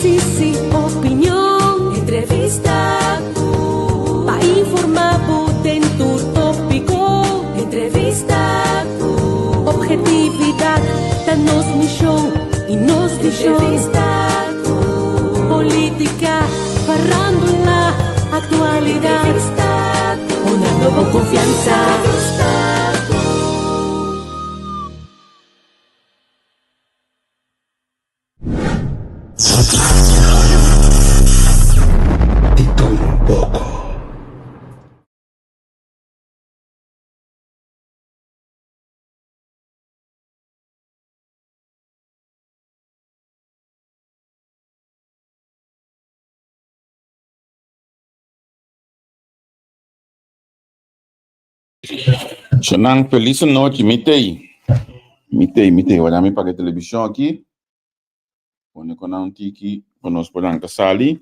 Análisis y opinion. Entrevista cu. Pa informa bo den tur topico. Entrevista cu. Objetividad ta nos mision y nos vision. Entrevista cu. Politica, farándula, actualidad. Entrevista cu. Honrando bo confianza. Entrevista cu. Di tur un poko. Shonan felis anochi mi tei mi tei mi tei wak mi paga e televishon aki pone ku nan un tiki pa nos por ranka sali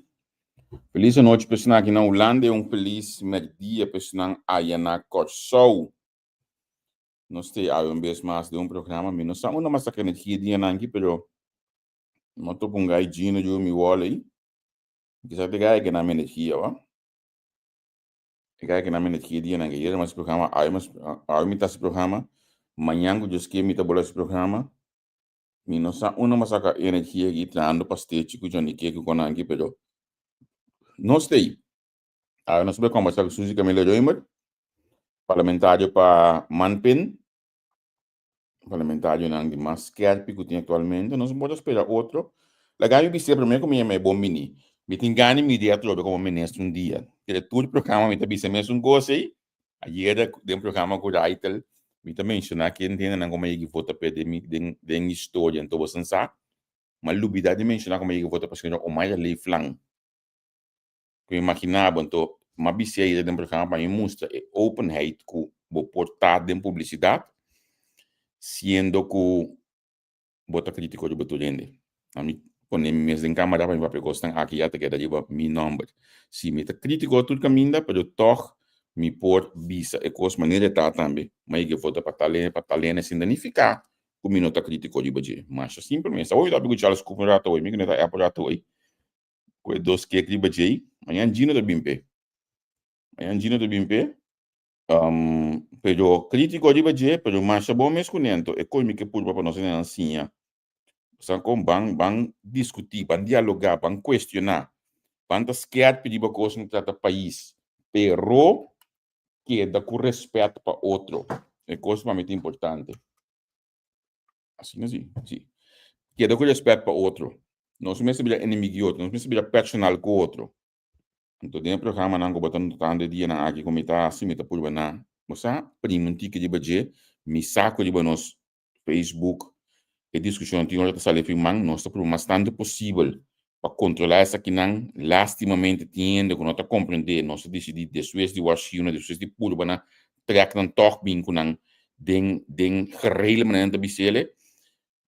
felis anochi pa esnan aki na Hulanda i un felis merdia pa esnan aya na Kòrsou nos tei awe un bes mas den un programa mi no sa unda mas saka energia dianan aki pero mi a topa un gai Gino yu mi wòl ei kisas e gai ke nan mi energia wak. E kaya ke nan energia dia nan ke yera mas programa awe mas awe mi ta hasi programa mañan ku Dios ke mi ta bole hasi programa mi no sa unda mi a saka e energia aki trahando pastechi ku Johnny Cake ku konan aki pero nos ta ei awe nos ta bai kombersa ku Suzy Camila Römer parlamentario pa Manpin Parlamentarionan di mas skerpi ku tin aktualmente, nos no por ta spera otro. Laga mi bis'é promé ku mi yama e bon bini. Mi tin gana di mira atrobe komo minister un dia. Kere tur programa mi ta bisa mesun kos ei. Ayera den programa ku Raitel mi ta menshoná ken hendenan ku mi a yega vota p'e den mi den den historia. Anto boso sa, mi a lubidá di menshoná ku mi a yega vota pa señora Omayra Leeflang. Ku imaginá bo anto m'a bis'é ayera den programa pa mi mustra e openheid ku bo por ta den publisidat siendo ku bo ta kritiko riba tur hende. Ami pone mi mes den kamara pa mi papia kosnan aki ya ta keda riba mi nòmber. Si mi ta kritiko tur kaminda pero tòg mi por bisa e kos manera e ta tambe. M'a yega e vota pa tal hende pa tal hende sin ta nifiká ku mi no ta kritiko riba dje. Masha simpel mes. Awor mi ta papia ku Charles Cooper un rato awor, mi ku no ta app un rato awor. Ku e dos kek riba djei. Mañan Gino ta bin p'e. Mañan Gino ta bin p'e. Pero krítiko riba dje, pero masha bon mes kuné. Anto e kos mi ke purba pa nos hende nan siña. Sa kon? Ban ban diskutí, ban dialogá, ban kuestioná. Ban ta skèrpi riba kos ku ta trata pais. Pero keda ku rèspèt pa otro. E kos pa mi ta importante. Asina si, si. Keda ku respet pa otro. Nos no mester bira enemigo di otro, nos mester bira personal ku otro. Anto den e programanan ku bo ta notando e dianan aki ku mi ta hasi, mi ta purba na, bo sa, primi un tiki riba dje, mi sa ku riba nos Facebook e diskushon tin ora ta sali fin man, nos ta purba mas tantu posibel pa kontrolá esakinan. Lastimamente tin hende ku no ta komprendé, nos ta disidí despues di warshuna, despues di purba na trèk nan tòg bin ku nan den den gerele manera nan ta bis'ele,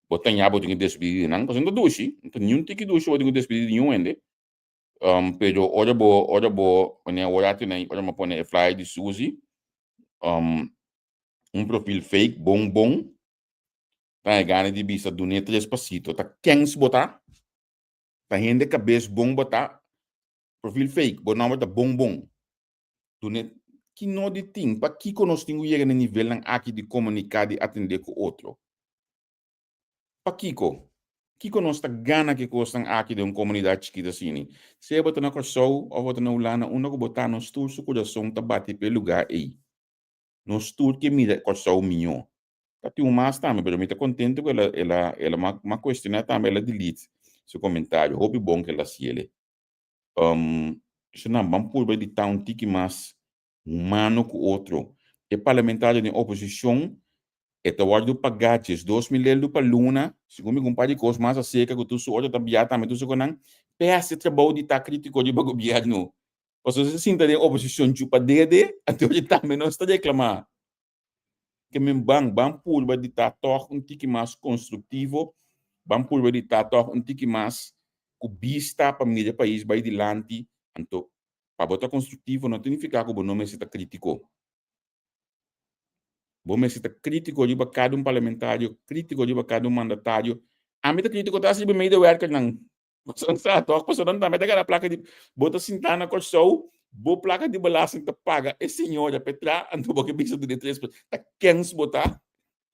bo ta ña bo tin ku despedí di nan, pasobra no ta dushi, no ta niun tiki dushi bo tin ku despedí di niun hende, pero ora bo ora bo manera awor ati nan ora mi a pone e flyer di Suzy, un profil fake bon bon ta e gana di bisa dun'é tres pasito, ta kens bo ta, ta hende kabes bon bo ta, profil fake, bo nòmber ta bon bon. Dun'é ki no di tin? Pakiko nos tin ku yega na e nivelnan aki di komuniká, di atendé ku otro? Pakiko? Kiko nos ta gana ku e kosnan aki den un komunidat chikit asini? Sea bo ta na Kòrsou òf bo ta na Hulanda, unda ku bo ta, nos tur su kurason ta bati pa e lugá ei. Nos tur ke mira Kòrsou mihó. Ta tin un mas tambe, pero mi ta kontento ku el a, el a, el a m'a kuestioná tambe, el a delete su komentario. Hopi bon ku el a hasiel. Esnan ban purba di ta un tiki mas humano ku otro. E parlamentario den oposishon e ta wòrdu pagá 12.000 leldu pa luna, segun mi ku un par di kos mas aserka ku tur su otro ta bia tambe tur su konan, p'e hasi e trabou di ta kritiko riba gobièrnu. Pasobra si sinta den oposishon chupa dede, anto e tambe nos ta reklamá. Ke men ban, ban purba di ta tòg un tiki mas konstruktivo, ban purba di ta tòg un tiki mas ku bista pa mira e pais bai dilanti. Anto, pa bo ta konstruktivo no ta nifiká ku bo no mester ta krítiko. Bo mester ta krítiko riba kada un parlamentario, krítiko riba kada un mandatario. Ami ta krítiko ta hasi riba medewerkernan. Boso sa toch, pasobra nan tambe ta gana plaka di, bo ta sintá na Kòrsou, bo plaka di belasting ta paga e señora p'e tra, anto bo ke bisa dun'e tres por, ta kens bo ta?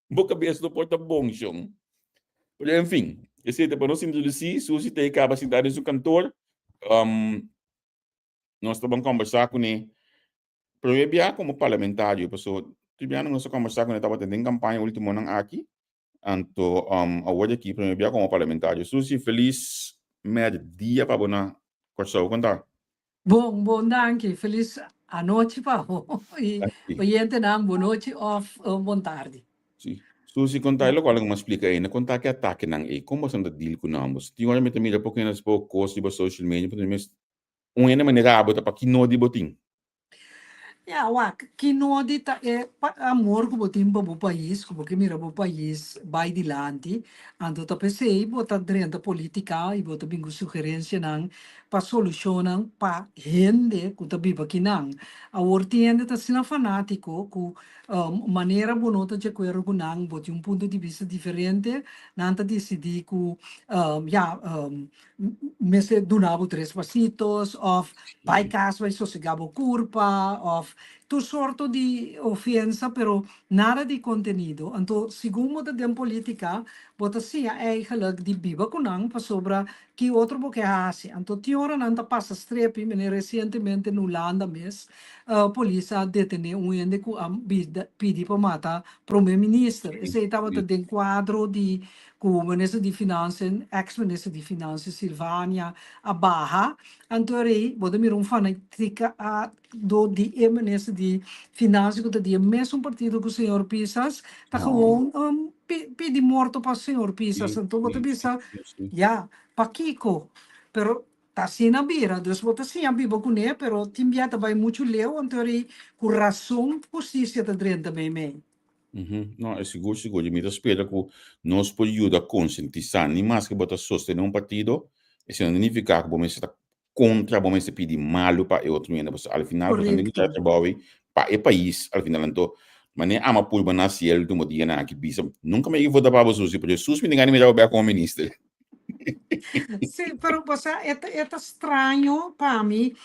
Bo kabes no por ta bon shon. Pero en fin, esei ta pa nos introdusí, Susie ta e kaba sintá den su kantor, nos ta ban kòmbersá kuné promé bia komo parlamentario, pasobra tur bia nos a kòmbersá kuné tabata den kampaña últimonan aki, Anto awor di aki prome bia komo parlamentario. Susie, felis mèrdia pa bo na Kòrsou. Kon ta? Bon, bon danki. Felis anochi pa bo i oyentenan bonochi òf bon tardi. Si. Susie, kon ta e lokual ku mi a splika ei? Kon ta ki atakenan ei? Kon boso ta deal ku nan? Boso tin ora mi ta mira poko hende ta poco kos riba social media, pasobra mi mes un hende manera abo ta pa ki nodi bo tin? Ya, wak, ki nodi ta e amor ku bo tin pa bo pais, ku bo ke mira bo pais bai dilanti, anto ta p'esei bo ta drenta politika i bo ta bin ku sugerensianan pa solushonnan pa hende ku ta biba kinan. Awor tin hende ta asina fanatiko ku manera bo no ta di akuerdo ku nan, bo tin un punto di bista diferente, nan ta disidí ku ya, mester duna bo tres pasitos of bai cas bai sosega bo curpa of tur sorto di ofensa pero nada di contenido. Anto segun bo ta den politica bo ta siña eigenlijk di biba cu nan pasobra ki otro bo ke haci. Anto tin ora nan ta pasa strepi, mene recientemente na Hulanda mes polis a detene un hende cu a pidi pa mata prome minister. Esey tabata den cuadro di ku minister di Finansen, ex minister di Finansen Silvania a baha, anto e rei bo ta mira un fanatika a do di e minister di Finansen ku ta di e mesun partido ku señor Pisas ta gewoon pidi morto pa señor Pisas, anto bo ta bisa ya pakiko? Pero ta asina bira, dus bo ta siña biba kuné pero tin bia ta bai muchu leu anto e rei ku rason hustisia ta drenta meimei. No, e sigur sigur. I mi ta spera ku nos por yuda konsientisá. Ni maske bo ta sostené un partido, esei no nifiká ku bo mester ta kontra, bo mester pidi malu pa e otro hende. Pasobra al final bo ta traha trabou ei pa e pais al final. Anto, manera ama purba na hasi el último dianan aki bisa, nunka mi a yega vota pa bo Susi, pero Jesus mi tin gana di mira bo bèk komo minister. Sí, pero bo sa, e ta, e ta straño pa mi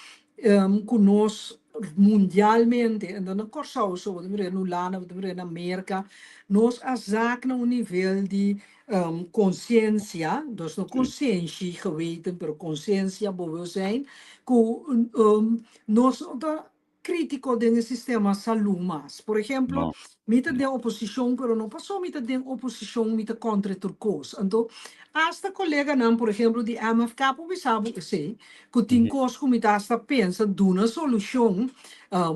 ku nos mundialmente, en no na Kòrsou so, bo ta mira na Hulanda, bo ta mira na Merka, nos a zak na un nivel di konsiensia, dus no konsienshi, geweten, pero konsiensia, bewustzijn, ku nos no ta krítiko den e sistema salú mas. Por ehemplo, No. mi ta den oposishon, pero no paso mi ta den oposishon mi ta kontra tur kos. Anto, asta koleganan, por ehemplo, di MFK por bisa bo esei, ku tin kos ku mi ta asta pensa duna solushon,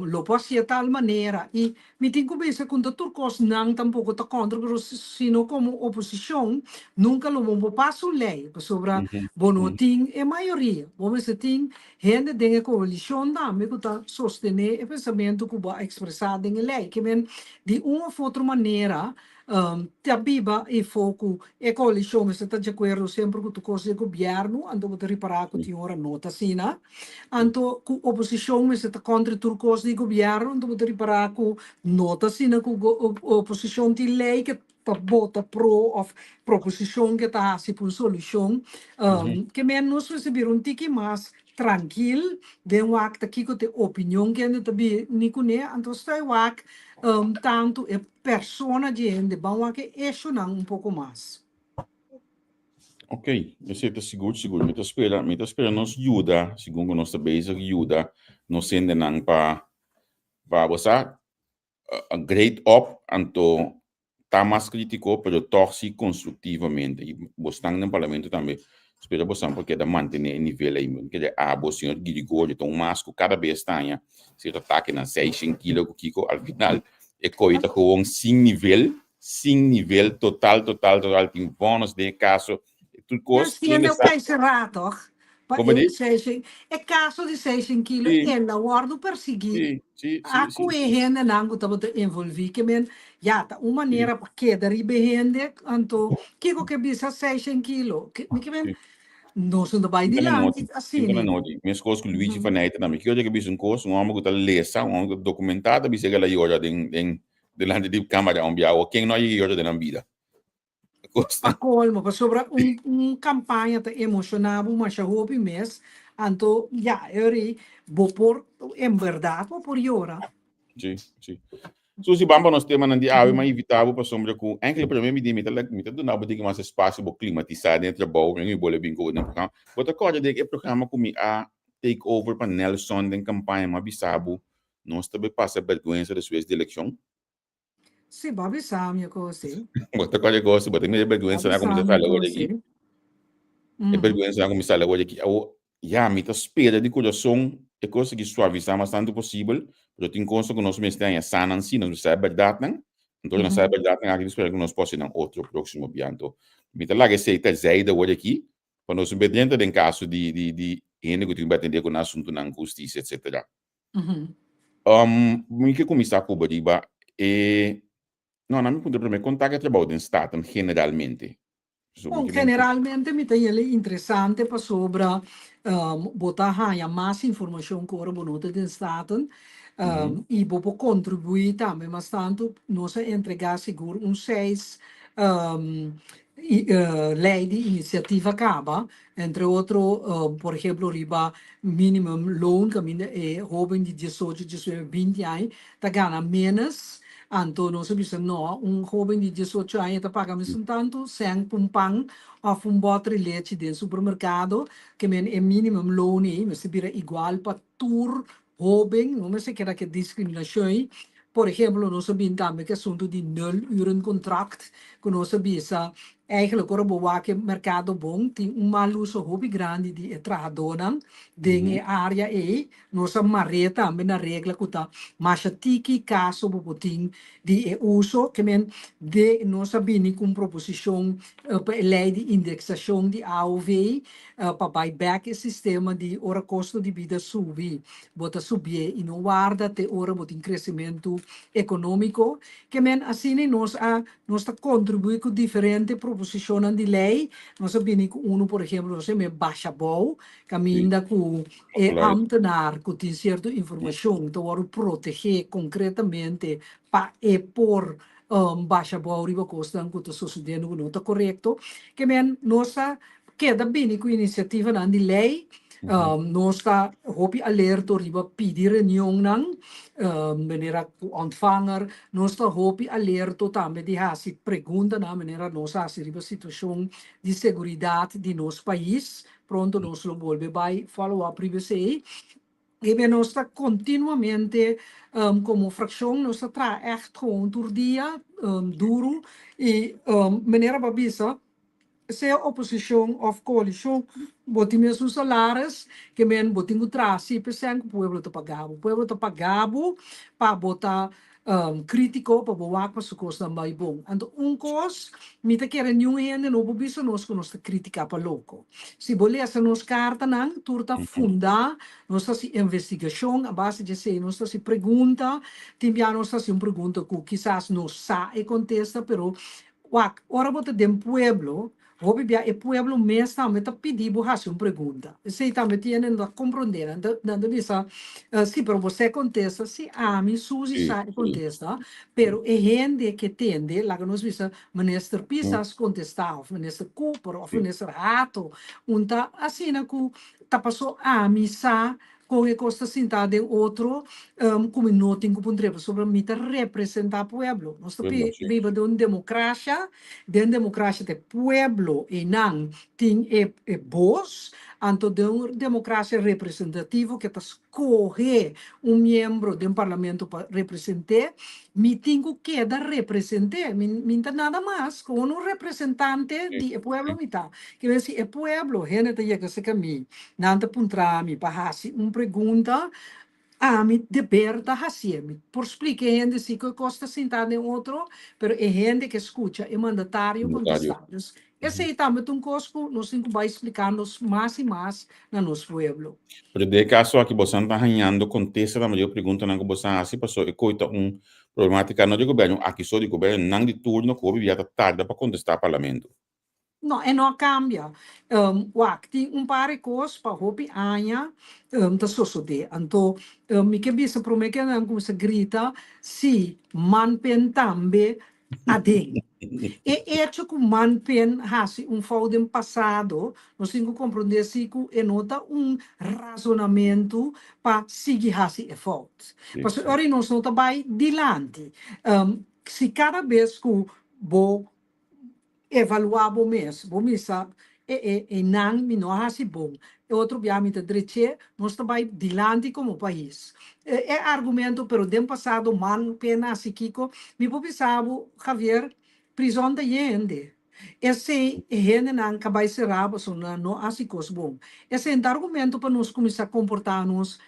lo por hasié tal manera. I mi tin ku bisa ku no ta tur kos nan tampoko ta kontra, pero sino komo oposishon nunka lo bo por pasa un lei, pasobra bo no tin e mayoria. Bo mester tin Hende den e koalishon tambe ku ta sostené e pensamentu ku bo a ekspresá den e lei. Ke men di un òf otro manera ta biba efo ku e koalishon mester ta di akuerdo semper ku tur kos di e gobièrnu, anto bo ta ripará ku tin ora no ta asina. Anto ku oposishon mester ta kontra tur kos di gobièrnu, anto bo ta ripará ku no ta asina ku oposishon tin lei ke ta bota pro of proposicion ke ta hasi pa un solucion. Ke men nos mester bira un tiki mas trankil den wak ta kiko ta e opinion ku hende ta bini kuné, anto stoi wak tantu e persona di hende, ban wak e eshonan un poko mas. Ok, esei ta sigur sigur. Mi ta spera, mi ta spera nos yuda, segun ku nos ta bezig yuda nos hendenan pa pa bo sa grade up anto ta mas critico pero toch si constructivamente y bosnan den parlamento tambe spera bosnan por keda mantene e nivel ey mi kere abo señor Girigorio ta un mas cu cada bes ta haña cierto atakenan seishen kilo cu kico al final e coy ta gewoon sin nivel sin nivel total total total tin vonnis den e caso tur cos Siendo Kaiserraad toch? Pa Como e di? seishen, e caso di seishen kilo Sí. el a wordo persigui. Sí, sí, A sí, cu sí, e sí. hendenan cu tabata envolvi ke men ya ta un manera pa keda riba e hende, anto kico ke bisa seishen kilo? Ke mi ke men Sí. nos no ta bay Sinta na dilanti noti, sinta na asina. noti. Mescos cu Luigi van Eyten tambe. Kico ke bisa un cos, un homber cu ta lesa, un homber cu ta documenta, ta bisa el a yora den, den, delante di camera un biaha. Ken no a yega yora den nan bida? Pa colmo, pasobra un un campaña ta emociona bo masha hopi mes, anto ya, eri bo por, en berdad bo por yora. Sí, sí. Susi, ban pa nos temanan di awe, m'a invita bo pasobra cu enkele prome mi di mi ta mi ta duna bo diki mas espacio bo climatisa den e trabou, mi bo lo bin cu bo den programa. Bo ta corda den e programa cu mi a take over pa Nelson den campaña, m'a bisa bo nos ta bay pasa berguensa despues di eleccion? Sí, bo a bisa mi e kos sí. Bo ta kòrda e kos, bo ta mira e bèrgwensa nan kuminsá sali awor aki. E bèrgwensa nan kuminsá sali awor aki. Awor, ya, mi ta spera di kurason e kos aki suavisá mas tantu posibel, pero tin kosnan ku nos mester haña sa nan sí, nos mester sa e bèrdatnan. Anto nos sa e bèrdatnan aki, mi spera ku nos por hasi nan otro próksimo bia. Anto, mi ta laga esei terzijde awor aki, pa nos no bira drenta den kaso di di di hende ku tin ku atendé ku nan asuntunan ku hustisia, etsetera. Mi ke kuminsá ku bo riba e, no, nan mi puntra promé, kon ta ku e trabou den Staten generalmente? So, Bon, generalmente mi ta yele interesante pasobra bo ta haña mas informashon ku ora bo no ta den Staten i bo por kontribuí tambe mas tantu. Nos a entregá sigur un seis lei di inisiativa kaba. Entre otro, por ehemplo riba minimum loon caminda e hoben di diesocho, diesnuebe, binti aña ta gana menos, anto nos a bisa no, un hoben di diesocho aña ta paga mesun tanto cen pa un pan of un boter lechi den supermercado, ke men e minimum loon ei mester bira igual pa tur hoben, no mester keda ke discriminacion ei. Por ehemplo, nos a bin tambe ke asunto di nul uren contract, ku nos a bisa eigenlijk ora bo wak e mercado bon tin un mal uso hopi grandi di e trahadónan den e área ei. Nos a mar'é tambe na regla ku ta masha tiki kaso bo por tin di e uso. Ke men de nos a bini ku un proposishon pa e lei di indeksashon di AOV pa bai bek e sistema di ora kosto di bida subi, bo ta subié i no warda te ora bo tin kresementu ekonómiko. Ke men asina nos a nos ta kontribuí ku diferente proposishonnan di lei. Nos a bini ku unu, por ehemplo, nos a yam'é basha bou, kaminda ku e ámtenar ku tin sierto informashon ta wòrdu protegé konkretamente pa e por basha bou riba kosnan ku ta sosodiendo ku no ta korekto. Ke men nos ta keda bini ku inisiativanan di lei, nos ta hopi alerto riba pidi reunionnan, manera ku Ontvanger, nos ta hopi alerto tambe di hasi preguntanan manera nos a hasi riba situashon di seguridat di nos pais, pronto nos lo bolbe bai follow up riba esei. I be nos ta kontinuamente komo frakshon nos ta traha ègt gewoon tur dia duru i manera bo a bisa sea oposishon òf koalishon bo tin mesun salaris ke men bo tin ku traha si p'esei ku pueblo ta paga bo. Pueblo ta paga bo pa bo ta kritiko pa bo wak pa su kosnan bai bon. Anto un kos mi ta kere niun hende no por bisa nos ku nos ta kritika pa loko. Si bo lesa nos kartanan tur ta fundá, nos ta hasi investigashon a base di esei nos ta hasi pregunta, tin bia nos ta hasi un pregunta ku kisas nos sa e kontesta pero wak ora bo ta den pueblo Hopi bia e pueblo mes tambe ta pidi bo hasi un pregunta. Esei tambe tin hende no ta komprondé. Nan ta nan ta bisa, Si, pero bo sa e kontesta. Si, ami, Suzy, sa e kontesta, pero e hende ke tende, laga nos bisa Minister Pisas kontestá òf Minister Cooper òf Minister Hato, un ta asina ku ta pasó ami sa Kon e kos ta sintá den otro ku mi no tin ku puntr'é pasobra mi ta representá pueblo. Nos ta biba den un demokrasha, den demokrasha ta e pueblo einan tin e e bos, anto den un demokrasha representativo ke ta skohe un miembro den parlamento pa represent'é, mi tin ku keda represent'é, mi mi ta nada mas ku un representante di e pueblo mi ta. Ke mester si e pueblo hende ta yega serka mi Nan ta puntra mi pa hasi un pregunta, ami deber ta hasié. Mi por splika e hende si ku e kos ta sintá den otro, pero e hende ke skucha e mandatario kontestá. Dus esei tambe ta un kos ku nos tin ku bai spliká nos mas i mas na nos pueblo. Pero den e kaso aki boso ta hañando kontesta tambe di e preguntanan ku boso a hasi, pasobra e koi ta un problematika no di gobièrnu aki so, di gobièrnunan di turno ku hopi bia ta tarda pa kontestá parlamento. No, e no a cambia. Wak, tin un par e cos pa hopi aña ta sosode. Anto, mi ke bisa prome ke nan cuminsa grita, si, manpen tambe. aden. E echo ku Manpen hasi un fout den pasado, nos tin ku komprondé si ku e no ta un razonamentu pa sigui hasi e fout. Pasobra ora nos no ta bai dilanti. Si kada bes ku bo Evaluá bo mes. Bo misa, E e einan mi no a hasi bon. E otro bia mi ta drech'é. Nos ta bai dilanti komo pais. E e argumento, pero den pasado man pena hasi kiko. Mi por bisa bo, Javier, prizòn ta yen hende. Esei e hendenan ka bai será pasobra nan no hasi kos bon. Esei no ta argumento pa nos kuminsá komportá nos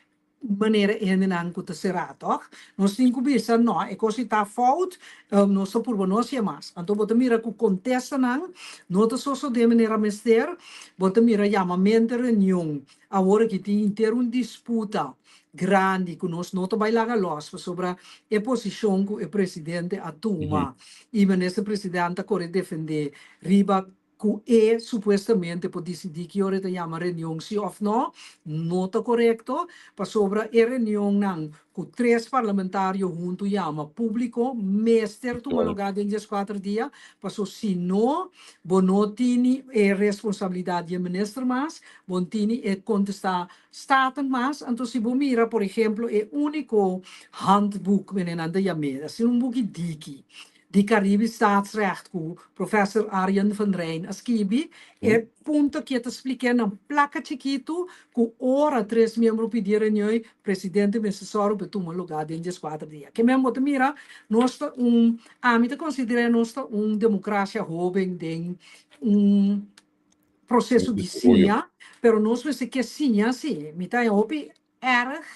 manera e hendenan ku ta será, tòg? Nos tin ku bisa, No, e kos ei ta fout, nos ta purba no hasié mas. Anto bo ta mira ku kontestanan no ta sosodé manera mester, bo ta mira yamamento reunion. Awor aki tin henter un disputa grandi ku nos no ta bai laga lòs pasobra e posishon ku e presidente a tuma i minister president ta kore defendé riba ku e supuestamente por disidí ki ora e ta yama reunion si òf nò, no ta korekto, pasobra e reunionnan ku tres parlamentario huntu yama públiko mester tuma lugá den dieskuater dia, paso si no, bo no tini e responsabilidat di e minister mas, bo no tini e kontestá Staten mas, anto si bo mira por ehemplo e úniko handboek, mene nan ta yam'é, asina un buki diki, di Caribisch Staatsrecht ku Professor Arjen van Rijn a skibi, e punto aki e ta splik'é na plaka chikitu ku ora tres miembro pidi reunioi, presidente mester sòru pa e tuma lugá den dieskuater dia. Ke men bo ta mira, nos ta un, ami ta konsider'é nos ta un demokrasia hóben den un proseso di siña, pero nos mester ke siña sí. Mi ta haña hopi Erg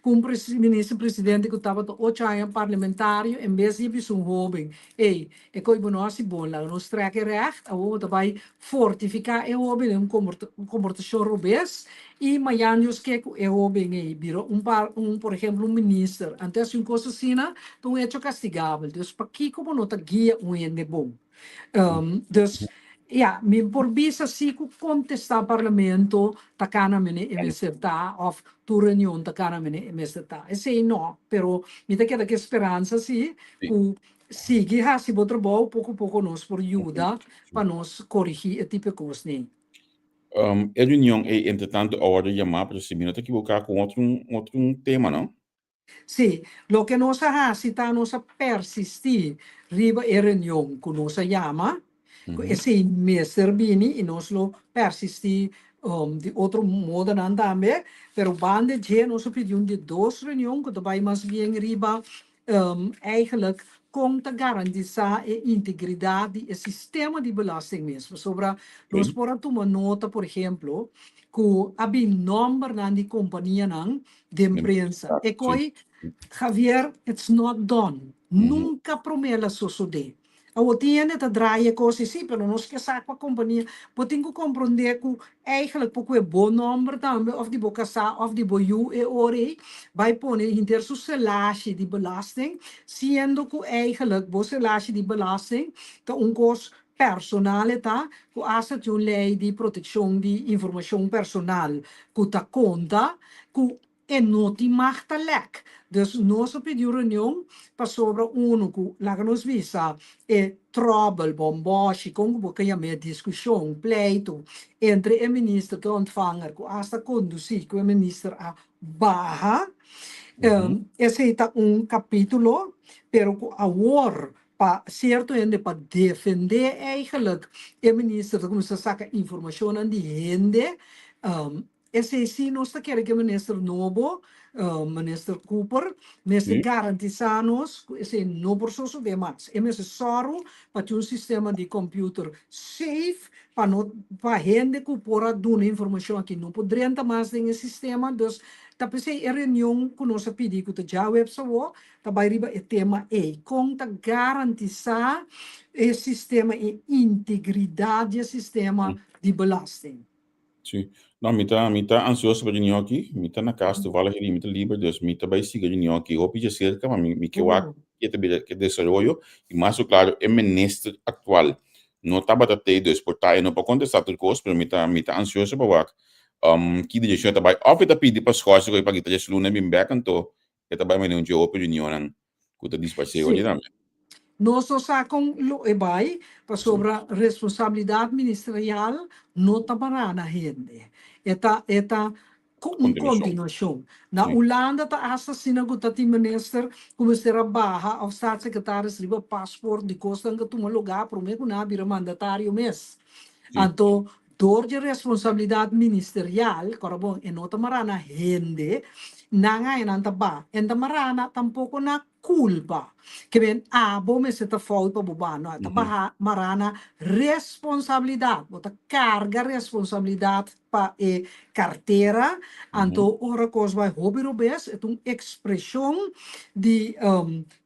ku un minister presidente ku tabata ocho aña parlementario en bes di bisa un hoben, ey, e koe bo no hasi bon, laga nos trek e recht, awor bo ta bai fortifiká e hoben den un komportashon robes i mañan Dios ke ku e hoben ey bira un par un por ehemplo un minister. Anto hasi un kos asina ta un hecho kastigabel. Dus pakiko bo no ta guia un hende bon? Dus, ya, mi por bisa si ku kontestá parlamento ta kana mene e mester ta òf tur reunion ta kana mene e mester ta. Esei no, pero mi ta keda ku e speransa si ku sigui hasi bo trabou, poko poko nos por yuda pa nos korigí e tipo e kosnan. E reunion ei entretanto a wòrdu yamá, pero si mi no ta ekiboká ku otro otro tema, no? Sí, loke nos a hasi ta nos a persistí riba e reunion ku nos a yama, ku esei mester bini i nos lo persistí di otro modonan tambe, pero banda dje nos a pidi un di dos reunion ku ta bai mas bien riba eigenlijk kon ta garantisá e integridat di e sistema di belasting mes, pasobra nos por a tuma nota, por ehemplo, ku a bin nòmbernan di kompanianan den prensa. E koi, Javier, it's not done. Nunka promé el a sosodé. Awor tin hende ta draai e kos i sí, pero nos ke sa kua kompania. Bo tin ku komprondé ku eigenlijk por ku e bo nòmber tambe òf di bo kasá òf di bo yu e ora ei bai pone henter su selashi di belasting, siendo ku eigenlijk bo selashi di belasting ta un kos personal e ta ku asta tin un lei di protekshon di informashon personal ku ta konta ku e no tin mag ta lèk. Dus nos a pidi un reunion pasobra unu ku laga nos bisa e tròbel, bòmbòshi, kon ku bo ka yam'é, diskushon, pleitu entre e minister ku e ontvanger ku asta kondusí ku e minister a baha. Esei ta un kapítulo pero ku awor Pa cierto hende pa defende eigenlijk e minister ta cuminsa saca informacionnan di hende, esey si nos ta kere cu e minister nobo, minister Cooper, mester garantisa nos cu esey no por sosode mas. E mester sòru pa tin un sistema di computer safe pa no pa hende cu por a duna informacion aki no por drenta mas den e sistema. Dus ta p'esey e reunion cu nos a pidi cu ta djaweps awo ta bai riba e tema ei, kon ta garantisá e sistema i integridat di e sistema di belasting. Sí. No, mi ta, mi ta ansioso pa reunion aki. Mi ta na kas toevallig mi ta liber, dus mi ta bai sigui reunion aki hopi dje serka, ma mi, mi ke wak ke ta bira ke desaroyo. I mas ku klaro e minister aktual no tabata tei, dus por ta e no por kontestá tur kos, pero mi ta, mi ta ansioso pa wak ki direkshon e ta bai. Òf e ta pidi pa schorsen ku e pa kita dje luna bin bèk, anto E ta bai mane un dje hopi reunionnan ku ta disparsé oye tambe. Nos no sa kon lo e bai, pasobra responsabilidat ministerial no ta bará na hende. E ta e ta un kontinuashon. Na Hulanda ta asta asina ku ta tin minister ku mester a baha òf staatssecretaris riba pasport di kosnan ku a tuma lugá promé ku nan a bira mandatario mes. Anto dor dje responsabilidat ministerial, kòrda bon, e no ta mará na hende, nan a nan ta ba. E no ta mará na tampoko na kulpa. Ke men abo mester ta fout pa bo ba. No, e ta baha mará na responsabilidat. Bo ta karga responsabilidat pa e kartera. Anto ora kos bai hopi robes, e ta un ekspreshon di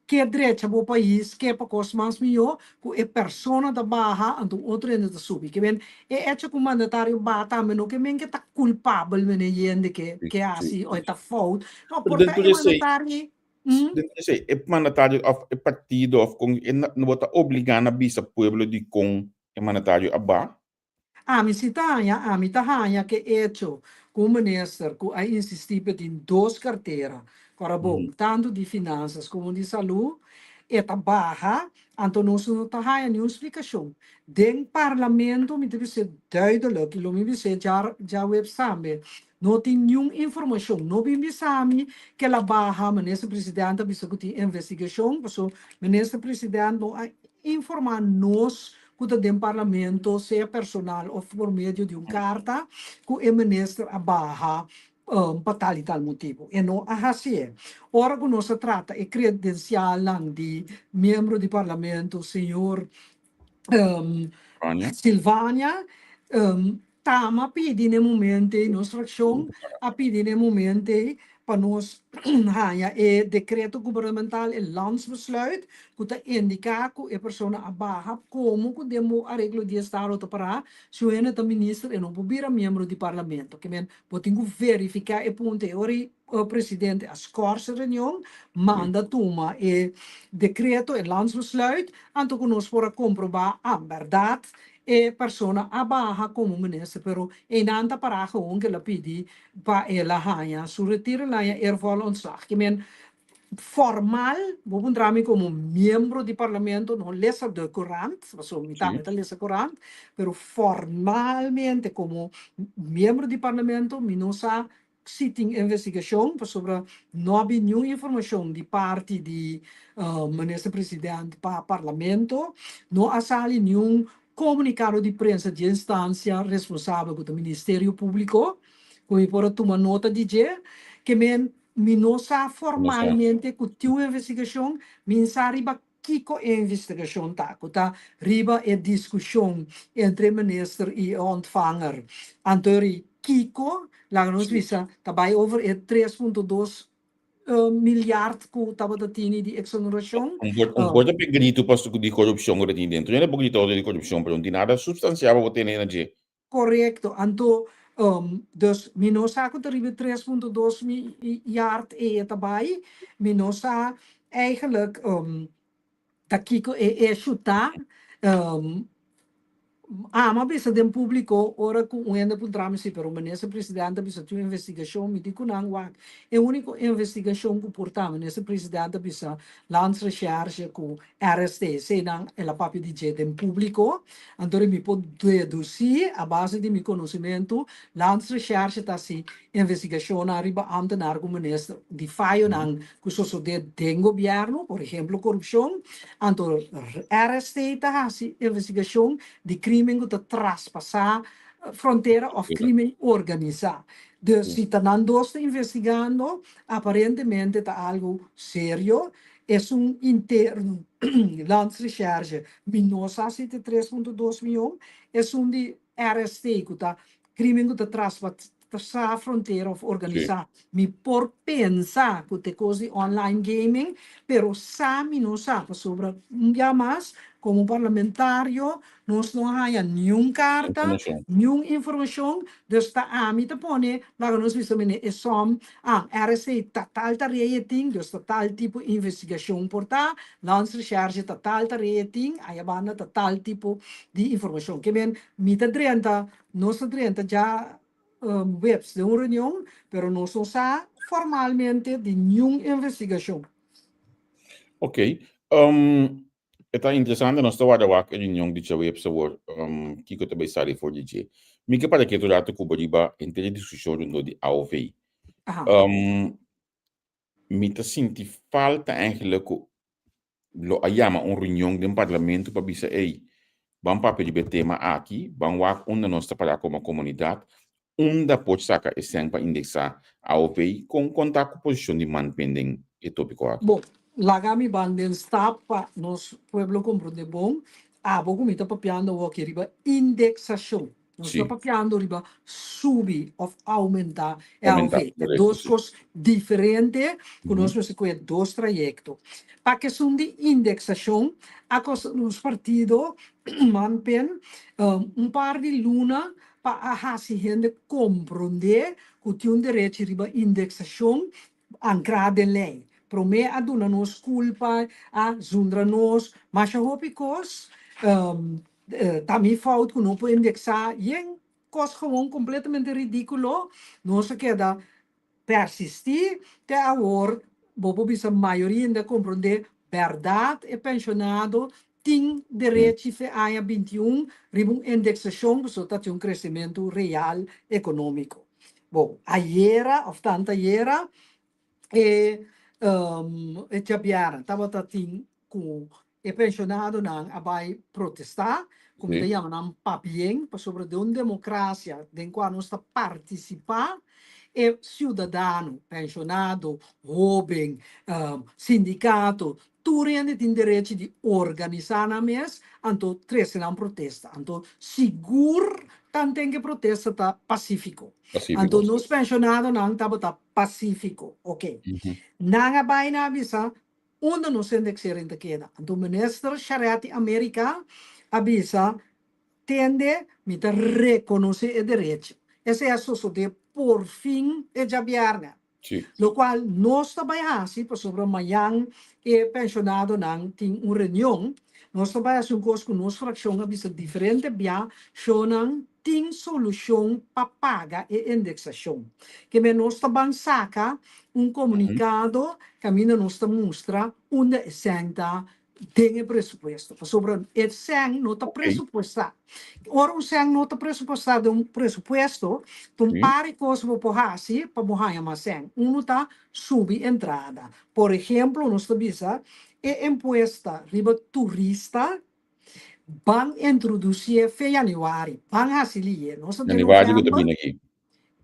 ke drecha bo pais, ke pa kos mas mihó, ku e persona ta baha anto un otro hende ta subi. Ke men e echo ku mandatario baha tambe no ke men ke ta kulpabel mene yende ke ke hasi o e ta fout. No, Pero por ta den tur e esei, mandatario Mm. den tur esei, e mandatario of e partido of kon e no bo ta obligá na bisa pueblo di kon e mandatario a baha? Ami si ta haña, ami ta haña ke echo ku un minister ku a insistí p'e tin dos kartera, ku ora bon, tantu di finansas komo di salú, e ta baha, anto nos no ta haña niun splikashon. Den parlamento mi ta bis'é duidelijk, i lo mi bis'é djaweps tambe, no tin niun informashon. No bin bisa mi ke el a baha, minister president a bisa ku tin investigashon, paso minister president no a informá nos ku ta den parlamento, sea personal òf por medio di un karta, ku e minister a baha pa tal i tal motibu. E no a hasié. Ora ku nos a trata e kredensialnan di miembro di parlamento, señor Silvania, Tama a pidi n'e momento ei, nos frakshon a pidi n'e momento ei pa nos haña e dekreto gubernamental, e landsbesluit, ku ta indiká ku e persona a baha komo ku den bo areglo di estado ta pará, si un hende ta minister e no por bira miembro di parlamento. Ke men bo tin ku verifiká e punto ei. Ora e presidente a skòrs e reunion, manda tuma e dekreto, e landsbesluit, anto ku nos por a komprobá, ah, bèrdat E persona a baha komo minister pero einan ta para gewoon ke el a pidi pa el a haña su retiro el a haña eervol ontslag. Ke men formal bo puntra mi komo miembro di parlamento no lesa de korant pasobra mi tambe ta lesa korant pero formalmente komo miembro di parlamento mi no sa Si tin investigashon pasobra no a bin niun informashon di parti di Minister President pa Parlamento, no a sali niun komunikado di prensa di e instansia responsabel ku ta Ministerio Públiko ku mi por a tuma nota di dje, ke men mi no sa formalmente ku tin un investigashon, mi sa riba Kiko e investigashon ta? Ku ta riba e diskushon entre e minister i e ontvanger. Anto ri kiko, laga nos bisa, ta bai over e 3.2 miljard ku tabata tini di eksonerashon. Un por un por ta pe gritu pasobra ku di korupshon ku ta tini dentro. Hende por grita ora di korupshon pero no tin nada supstansial pa bo tene na dje. Korekto. Anto, dus mi no sa ku ta riba e 3.2 miljard ei e ta bai. Mi no sa eigenlijk ta kiko e issue ta. Amo a bisa den públiko ora ku un hende puntra mi si, pero Minister Presidente a bisa tin un investigashon. Mi di ku nan, wak, e úniko investigashon ku por ta, Minister Presidente a bisa Landsrecherche ku RST, eseinan el a papia di dje den públiko, anto mi por dedusí a base di mi konosimentu, Landsrecherche ta hasi investigashonnan riba ámtenar ku minister di fayonan ku sosodé den gobièrnu, por ehemplo korupshon, anto RST ta hasi investigashon di krímen ku ta traspasá frontera òf krímen organisá. Dus si ta nan dos ta investigando, aparentemente ta algu serio. Esun interno, Landsrecherche, mi no sa si ta 3.2 mion, esun di RST ku ta krimen ku ta traspasá frontera of organisá, mi por pensa ku ta e kos di online gaming, pero sa mi no sa, pasobra un bia mas komo parlamentario nos no a haña niun karta, niun informashon, dus ta ami ta pone laga nos bisa mene e som, ah, RST ta tal tarea e tin, dus ta tal tipo investigashon por ta, Landsrecherche ta tal tarea e tin, aya banda ta tal tipo di informashon. Ke men mi ta drenta, nos ta drenta dja weps den un reunion, pero nos no sa formalmente di niun investigashon. Ok. E ta interesante, nos ta warda wak e reunion di djaweps awor, kiko ta bai sali for di dje. Mi ke para ketu rato ku bo riba henter e diskushon rondó di AOV. Mi ta sinti falta eigenlijk ku lo a yama un reunion den parlamento pa bisa ey, ban papia riba e tema aki, ban wak unda nos ta para komo komunidat, unda por saka e sèn pa indeksá AOV, kon kon ta ku posishon di Manpen den e topiko aki? Bon, laga mi ban den stap pa nos pueblo komprondé bon, abo ku mi ta papiando awoki riba indeksashon. Nos ta papiando riba subi of aumenta e Aumenta, AOV. Ta korekto, dos si. kos diferente ku nos mester kohe dos trayekto. Pa kesun di indeksashon a kosta nos partido Manpen un par di luna pa a hasi hende komprondé ku tin un derechi riba indeksashon ankrá den lei. Promé a duna nos kulpa, a zundra nos masha hopi kos. Ta mi fout ku no por indeksá yen kos gewoon kompletamente ridíkulo. Nos a keda persistí te awor. Bo por bisa mayoria hende a komprondé bèrdat e penshonado tin derechi fe aña 21 riba un indeksashon pasobra ta tin un kresementu real ekonómiko. Bon, ayera òf tantu ayera e e djabièrnè tabata tin ku e penshonadonan a bai protestá, ku mi ta yama nan pabien, pasobra den un demokrasia den kua nos ta partisipá, e siudadano, penshonado, hóben, sindikato, tur hende tin derechi di organisá nan mes, anto trese nan protesta. Anto sigur tanten ku e protesta ta pasífiko. Anto nos penshonadonan tabata pasífiko. Oke. Nan a bai nan a bisa, Unda nos indexering ta keda? Anto Minister Charetti America a bisa, Tende, mi ta reconoce e derecho. Esey a sosode por fin e djabièrnè. Locual nos ta bay haci pasobra mañan e pensionadonan tin un reunion. Nos ta bay haci un cos cu nos fraccion a bisa diferente bia, shownan tin solucion pa paga e indexacion. Keme nos ta ban saca un comunicado caminda nos ta mustra unda e cen ta den e presupuesto. Pasobra e cen no ta presupuesta. Ora un cen no ta presupuesta den un presupuesto, ta un par di cos bo por haci pa bo haña mas cen. Uno ta subi entrada. Por ehemplo, nos ta bisa e impuesta riba turista Ban introducié fe januari, ban haci lié. Nos ta den Januari cu ta november. bini aki.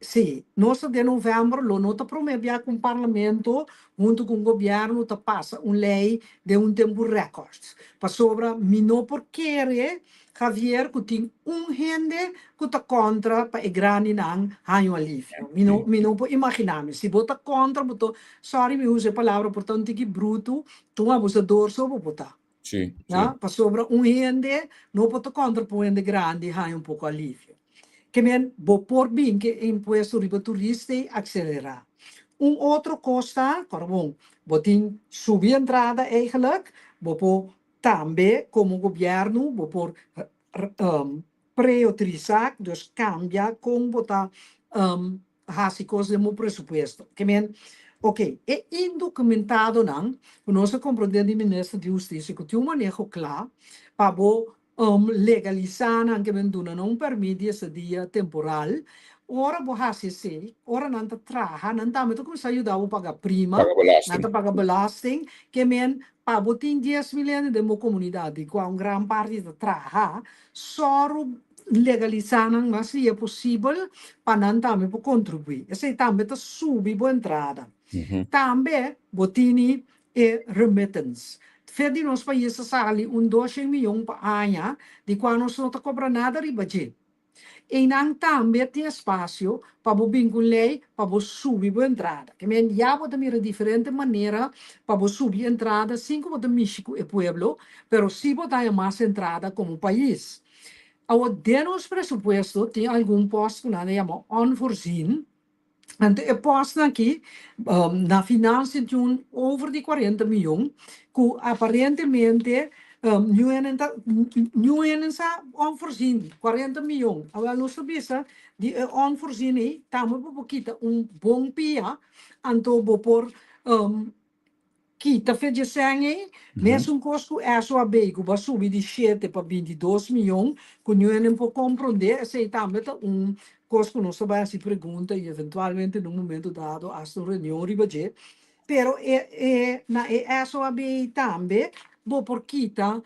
Sí, nos ta den november, lo no ta prome bia cu un parlamento hunto cu un gobierno ta pasa un ley den un tempo record. Pasobra mi no por kere, Javier, cu tin un hende cu ta contra pa e grandinan haña un alivio. Mi no, mi no por imagina mi. Si bo ta contra, bo ta, sorry mi usa e palabra por ta un tiki bruto, ta un abusador so bo por ta. Ya, pasobra un hende no por ta kontra pa un hende grandi haña un poko alivio. Ke men bo por bin ke e impuesto riba turista ei akselerá. Un otro kos ta, kòrda bon, bo tin subi entrada eigenlijk, bo por tambe komo gobièrnu bo por preotorisá, dus kambia kon bo ta hasi kos den bo presupuesto. Ke men, ok, e indokumentadonan, ku nos a komprondé di Minister di Hustisia ku tin un maneho kla pa bo legalisá nan, ke men duna nan un pèrmit di estadia temporal, ora bo hasi esei, ora nan ta traha, nan tambe ta kuminsá yuda bo paga prima, Paga belasting. nan ta paga belasting, ke men, pa bo tin 10,000 hende den bo komunidat, di kua un gran parti ta traha, sòru legalisá nan mas lia posibel pa nan tambe por kontribuí. Esei tambe ta subi bo entrada. Tambe bo tini e remittance. Fe di nos pais ta sali un doshen miyon pa aña di kua nos no ta kobra nada riba dje. Einan tambe tin espasio pa bo bin ku lei pa bo subi bo entrada. Ke men ya bo ta mira diferente manera pa bo subi entrada sin ku bo ta mishi ku e pueblo, pero si bo ta haña mas entrada komo pais. Awor den nos presupuesto tin algun post ku nan ta yama onvoorzien. Anto e postnan aki na final sinti un over di 40 miyon ku aparentemente niun hende sa onvoorzien 40 miyon. Awel nos ta bisa di e onvoorzien ei tambe bo por kita un bon pia anto bo por. Kita fe dje sèn ei, mesun kos ku SOAB ku bo a subi di shete pa 22 mion, ku niun hende por komprondé, esei tambe ta un kos ku nos ta bai hasi pregunta i eventualmente na un momento dado hasta un reunion riba dje. Pero e e na e SOAB tambe bo por kita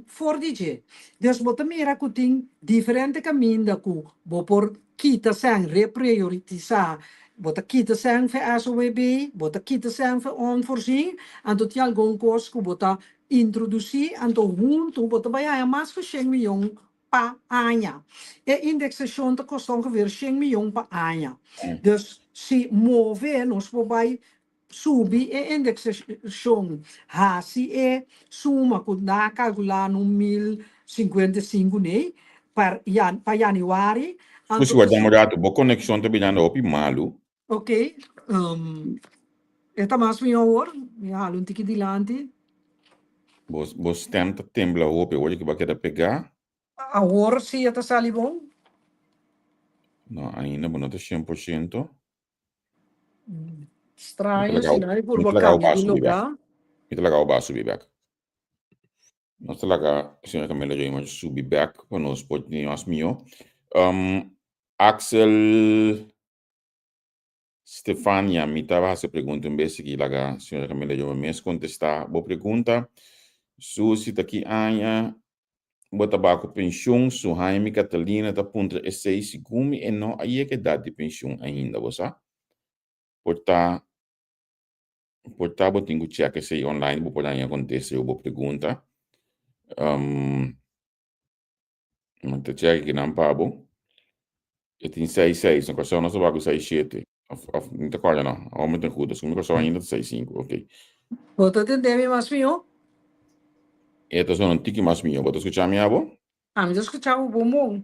for di dje. Dus bo ta mira ku tin diferente kaminda ku bo por kita sèn, reprioritisá, bo ta kita sèn fe SOAB, bo ta kita sèn fe onvoorzien, anto tin algun kos ku bo ta introdusí, anto huntu bo ta bai haña mas ku shen miyon pa aña. E indeksashon ta kosta ongeveer shen miyon pa aña. Dus si move nos por bai Subi e indeksashon, hasi e suma ku nan a kalkulá na un 1055 nei pa pa yanüari, Kusi anto warda un ratu, bo konekshon ta birando hopi malu. Ok, e ta mas mihó awor, mi a hala un tiki dilanti. Bo bo stèm ta tembla hopi, awor ki bo a keda pegá. Awor si e ta sali bon? No, ainda bo no ta 100%. Straño si nan e purba cambia di lugar. Mi ta laga Oba subi bek. Nos ta laga señora Camila Reimers subi bek pa nos por tene mas mihó. Axel Stefania, mi ta hasi pregunta un bes aki laga señora Camila Reimers mes kontestá bo pregunta. Susi ta ki aña bo ta ba ku penshun? Suhaimi Catalina ta puntra esei segun mi e no a yega edat di penshun ainda, bo sa? Por ta por ta bo tin ku chèk esei online bo por haña kontesta riba bo pregunta. Mi ta chèk kinan pa bo. E tin seis seis, na Kòrsou nos ta wak ku seis shete. Òf òf mi ta kòrda no, awor mi ta huda, segun mi Kòrsou ainda ta seis sinku, okey. Bo ta tende mi mas mihó? E ta sona un tiki mas mihó. Bo ta skucha mi abo? Ami ta skucha bo bon bon.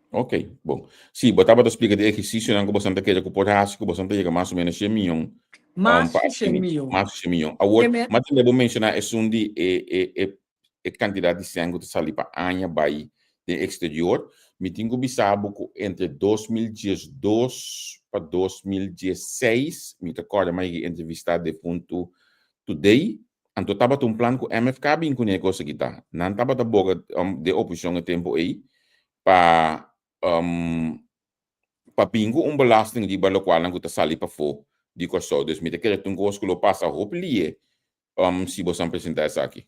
Okey, bon. Si, bo tabata splika di ehersisionan ku bosan ta kere ku por hasi ku bosan ta yega mas o ménos shen miyon. Mas ku shen miyon. Mas ku shen miyon. Awor, m'a tende bo menshoná esun di e e e e kantidat di sèn ku ta sali pa aña bai den eksterior, mi tin ku bisa bo ku entre 2012 pa 2016, mi ta kòrda mi a yega entrevistá defuntu Today, anto tabata un plan ku MFK bin kuné e kos aki ta. Nan tabata boga den oposishon e tempu ei pa pa bin ku un belasting riba lokualnan ku ta sali pafó di Kòrsou. Dus mi ta kere ta un kos ku lo pasa hopi lihe si bo san presentá esaki?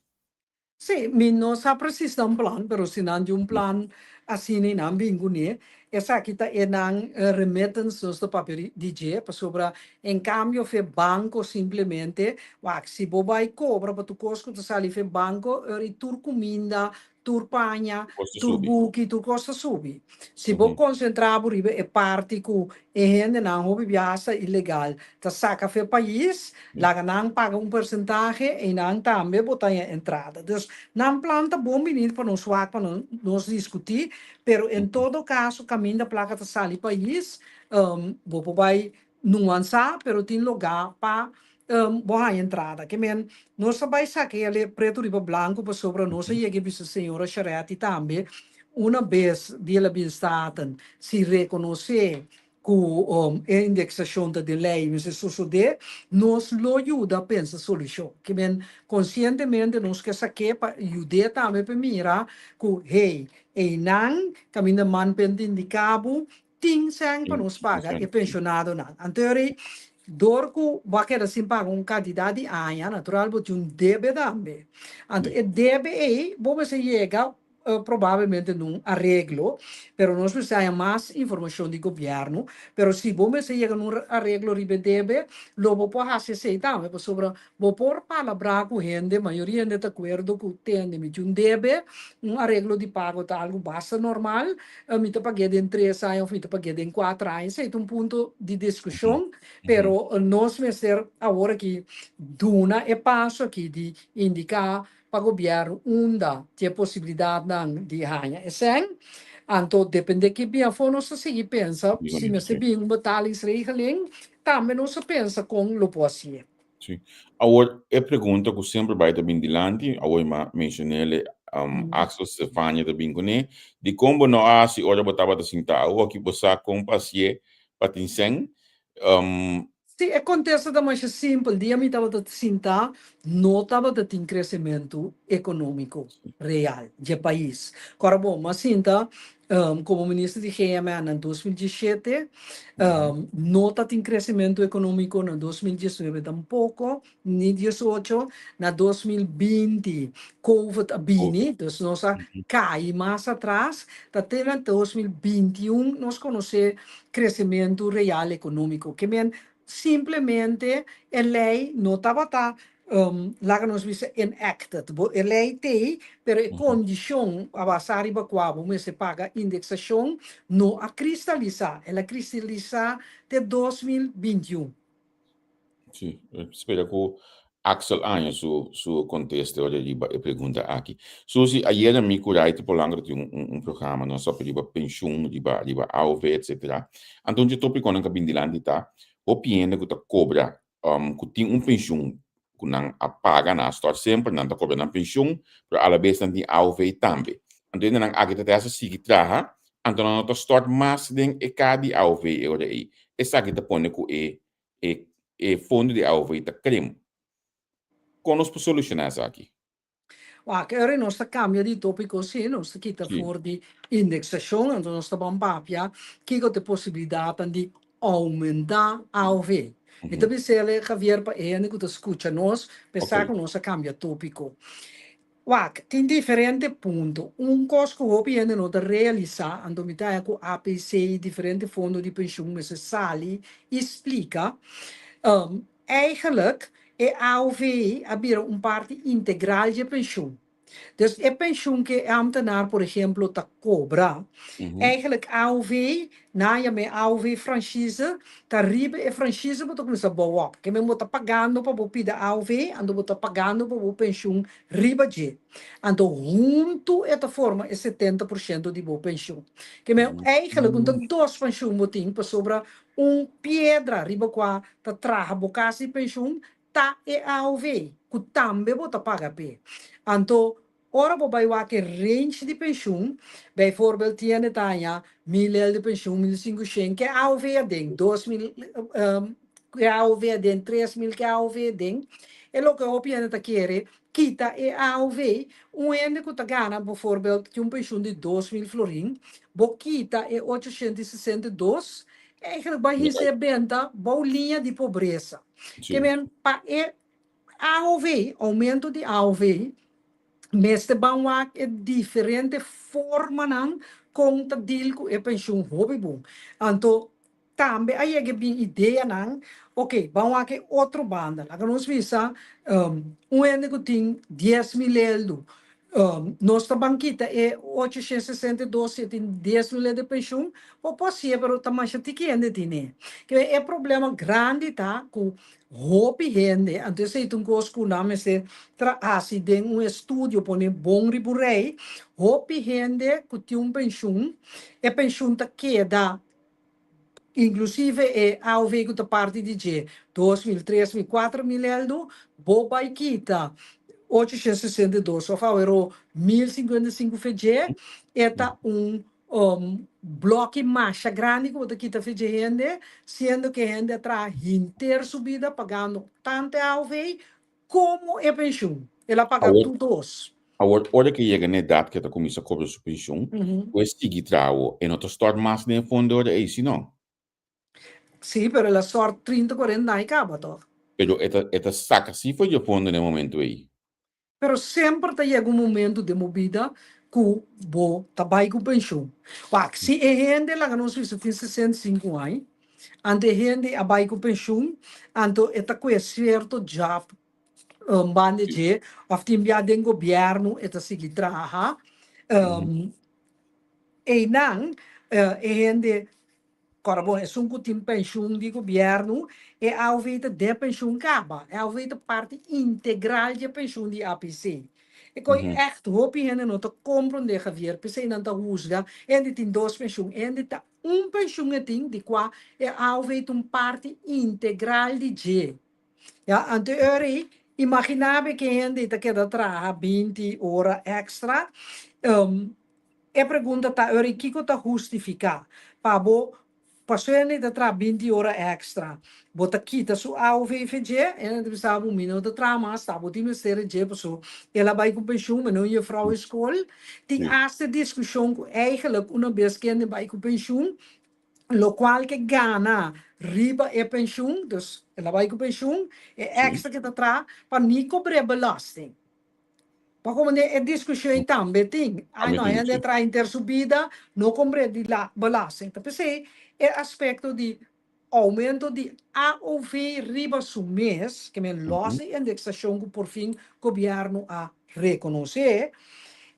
Sí, mi no sa presis nan plan, pero si nan di un plan asina i nan bin kuné, esaki ta e nan remittance nos ta papia di dje, pasobra en kambio fe banko simplemente, wak, si bo bai kobra pa tur kos ku ta sali fe banko, ora i tur kuminda, tur paña, tur buki, tur kos ta subi. Si bo konsentrá bo riba e parti ku e hendenan hopi biaha ta ilegal ta saka fe pais, laga nan paga un persentahe i nan tambe bo ta haña entrada. Dus nan plan ta bon bini pa nos wak pa nos diskutí, pero en todo kaso kaminda plaka ta sali pais bo por bai nuansá pero tin lugá pa bo haña entrada. Ke men nos a bai saka el pretu riba blanku pasobra nos a yega i bisa señora Charetti tambe una bes di el a bin Staten si rekonosé ku e indeksashon ta den lei mester sosodé, nos lo yuda pensa solushon. Ke men konsientemente nos ke sak'é pa yud'é tambe pa mira ku hey, einan kaminda man p'e indiká bo Tin sèn pa nos paga e penshonadonan. Anto yori, dor ku bo a keda sin paga un kantidat di aña, natural bo tin un debe tambe. Anto e debe ei bo mester yega probablemente na un areglo, pero nos mester haña mas informashon di gobièrnu. Pero si bo mester yega na un areglo riba e debe, lo bo por hasi esei tambe, pasobra bo por palabrá ku hende, mayoria hende ta akuerdo ku tende mi tin un debe, un areglo di pago ta algu basta normal, mi ta pag'é den tres aña òf mi ta pag'é den kuater aña, esei ta un punto di diskushon, pero nos mester awor aki duna e paso aki di indiká pa gobièrnu unda tin e posibilidatnan di haña e sèn, anto dependé ki bin afó nos ta sigui pensa si mester bin un betalingsregeling, tambe nos ta pensa kon lo por hasié. Sí. Awor, e pregunta ku semper bai ta bin dilanti, awor mi a menshon'é, Axel Stefania ta bin kuné, dikon bo no a hasi ora bo tabata sintá? Awor aki bo sa kon pa hasié pa tin sèn. Sí, e kontesta ta masha simpel. Dia mi tabata sinta, no tabata tin kresementu ekonómiko real dje pais. Kòrda bon, m'a sinta komo minister di GMN na 2017, no ta tin kresementu ekonómiko na 2019 tampoko, ni 18. Na 2020 Covid a bini, dus nos a kai mas atras. Ta te na 2021 nos konosé kresementu real ekonómiko. Ke men simplemente e lei no tabata, laga nos bisa, enacted. Bo e lei t'ei, pero e kondishon a basá riba kua bo mester paga indeksashon no a kristalisá. El a kristalisá te 2021. Sí, spera ku Axel haña su su kontesta ora riba e pregunta aki. Susi, ayera mi ku Raiti Polanco tin un un programa nos a riba penshun, riba riba AOV etcetera. Anto un dje topikonan ku a bin dilanti ta hopi hende ku ta kobra ku tin un penshun ku nan a paga, nan a stòrt semper, nan ta kobra nan penshun, pero alabes nan tin AOV tambe. Anto hendenan aki ta ta sigui traha, anto nan no ta stòrt mas den e ka di AOV e ora ei. Esaki ta pone ku e e e fondo di AOV ta krim. Kon nos por solushoná esaki? Wak, ora nos ta kambia di tópiko sí, nos ta kita for di indeksashon, anto nos ta ban papia kiko ta e posibilidatnan di oumentá AOV. Mi ta bis'el, Javier, pa e hende ku ta skucha nos, pensá ku nos a kambia tópiko. Wak, tin diferente punto. Un kos ku hopi hende no ta realisá, anto mi ta haña ku APC i diferente fondo di penshun mester sali i splika, Eigenlijk e AOV a bira un parti integral dje penshun. Dus e penshun ku e ambtenaar por ehemplo ta kobra, eigenlijk AOV, nan a yam'é AOV franchise, ta riba e franchise bo ta kuminsá bou op. Ke men bo ta pagando pa bo pida AOV, anto bo ta pagando pa bo penshun riba dje. Anto huntu e ta forma e 70% di bo penshun. Ke men eigenlijk un ta dos penshun bo tin pasobra un piedra riba kua ta traha bo kas di penshun ta e AOV, ku tambe bo ta paga p'e. Anto, ora bo bai wak e range di penshun, bijvoorbeeld tiende ta haña 1000 el di penshun, 1500 ke AOV aden, 2000 ke AOV aden, 3000 ke AOV aden, e loke hopi hende ta kere, kita e AOV, un hende ku ta gana bijvoorbeeld tin un penshun di 2000 florin, bo kita e 862, Eigenlijk bai hisa e benta bou liña di pobresa. Ke men pa e AOV, aumento di AOV, mester ban wak e diferente formanan kon ta deal ku e penshun hopi bon. Anto tambe a yega e bin ideanan, ok, ban wak e otro banda. Laga nos bisa un hende ku tin 10,000 eldu, Nos ta ban kita e 862 si e tin 10,000 lei de penshun, bo por hasié pero ta masha tiki hende tine. Ke e problema grandi ta ku hopi hende, anto esei ta un kos ku nan mester tra hasi den un estudio pone bon riba un rei, hopi hende ku tin un penshun, e penshun ta keda Inclusive e AOV cu ta parti di dje, 2000, 3000, 4000 eldo, bo bay kita 862 of awero 1055 fe dje, e ta un bloki masha grandi cu bo ta kita fe dje hende, siendo cu e hende a traha henter su bida pagando tanto e AOV Komo e penshun? El a paga Awor, tur dos. awor ora ke yega na edat ke ta kuminsá kobra su penshun, ku e sigui traha, e no ta stòrt mas den e fondo ora ei, si no? Sí, pero el a stòrt 30, 40 aña kaba tòg. Pero e ta, e ta saka sí for di e fondo na e momento ei. Pero semper ta yega un momento den bo bida ku bo ta bai ku penshun. Wak, si e hende, laga nos bisa, tin 65 aña, Anto e hende a bai ku penshun, anto e ta kue sierto job banda dje, òf tin bia den gobièrnu e ta sigui traha. Einan e hende, kòrda bon, esun ku tin penshun di gobièrnu, e AOV ta den penshun kaba. E AOV ta parti integral dje penshun di APC. E koi ègt hopi hende no ta komprondé, Javier, p'esei nan ta husga, e hende tin dos penshun, e hende ta Un penshun e tin di kua e AOV ta un parti integral di dje. Ya, anto e ora ei, imaginá bo ke hende ta keda traha 20 ora èkstra. E pregunta ta ora ei kiko ta hustifiká pa bo Paso hende ta traha binti ora extra. Bo ta kita su AOV fe dje, hende ta bisa bo mi no ta traha mas, ta bo tin mester e dje paso el a bai ku penshun, mi no un juffrouw e skol. Tin asta diskushon ku eigenlijk una bes ku hende bai ku penshun, lokual ke gana riba e penshun, dus el a bai ku penshun, e extra ke ta traha pa ni kobr'é belasting. Pa como ne e discusion ei tambe tin. Ai Tambe no, tin, hende sí. traha henter su bida, no compré di la belasting. Ta p'esei e aspecto di aumento di AOV riba su mes, ke men los di indexacion ku por fin gobierno a reconoce,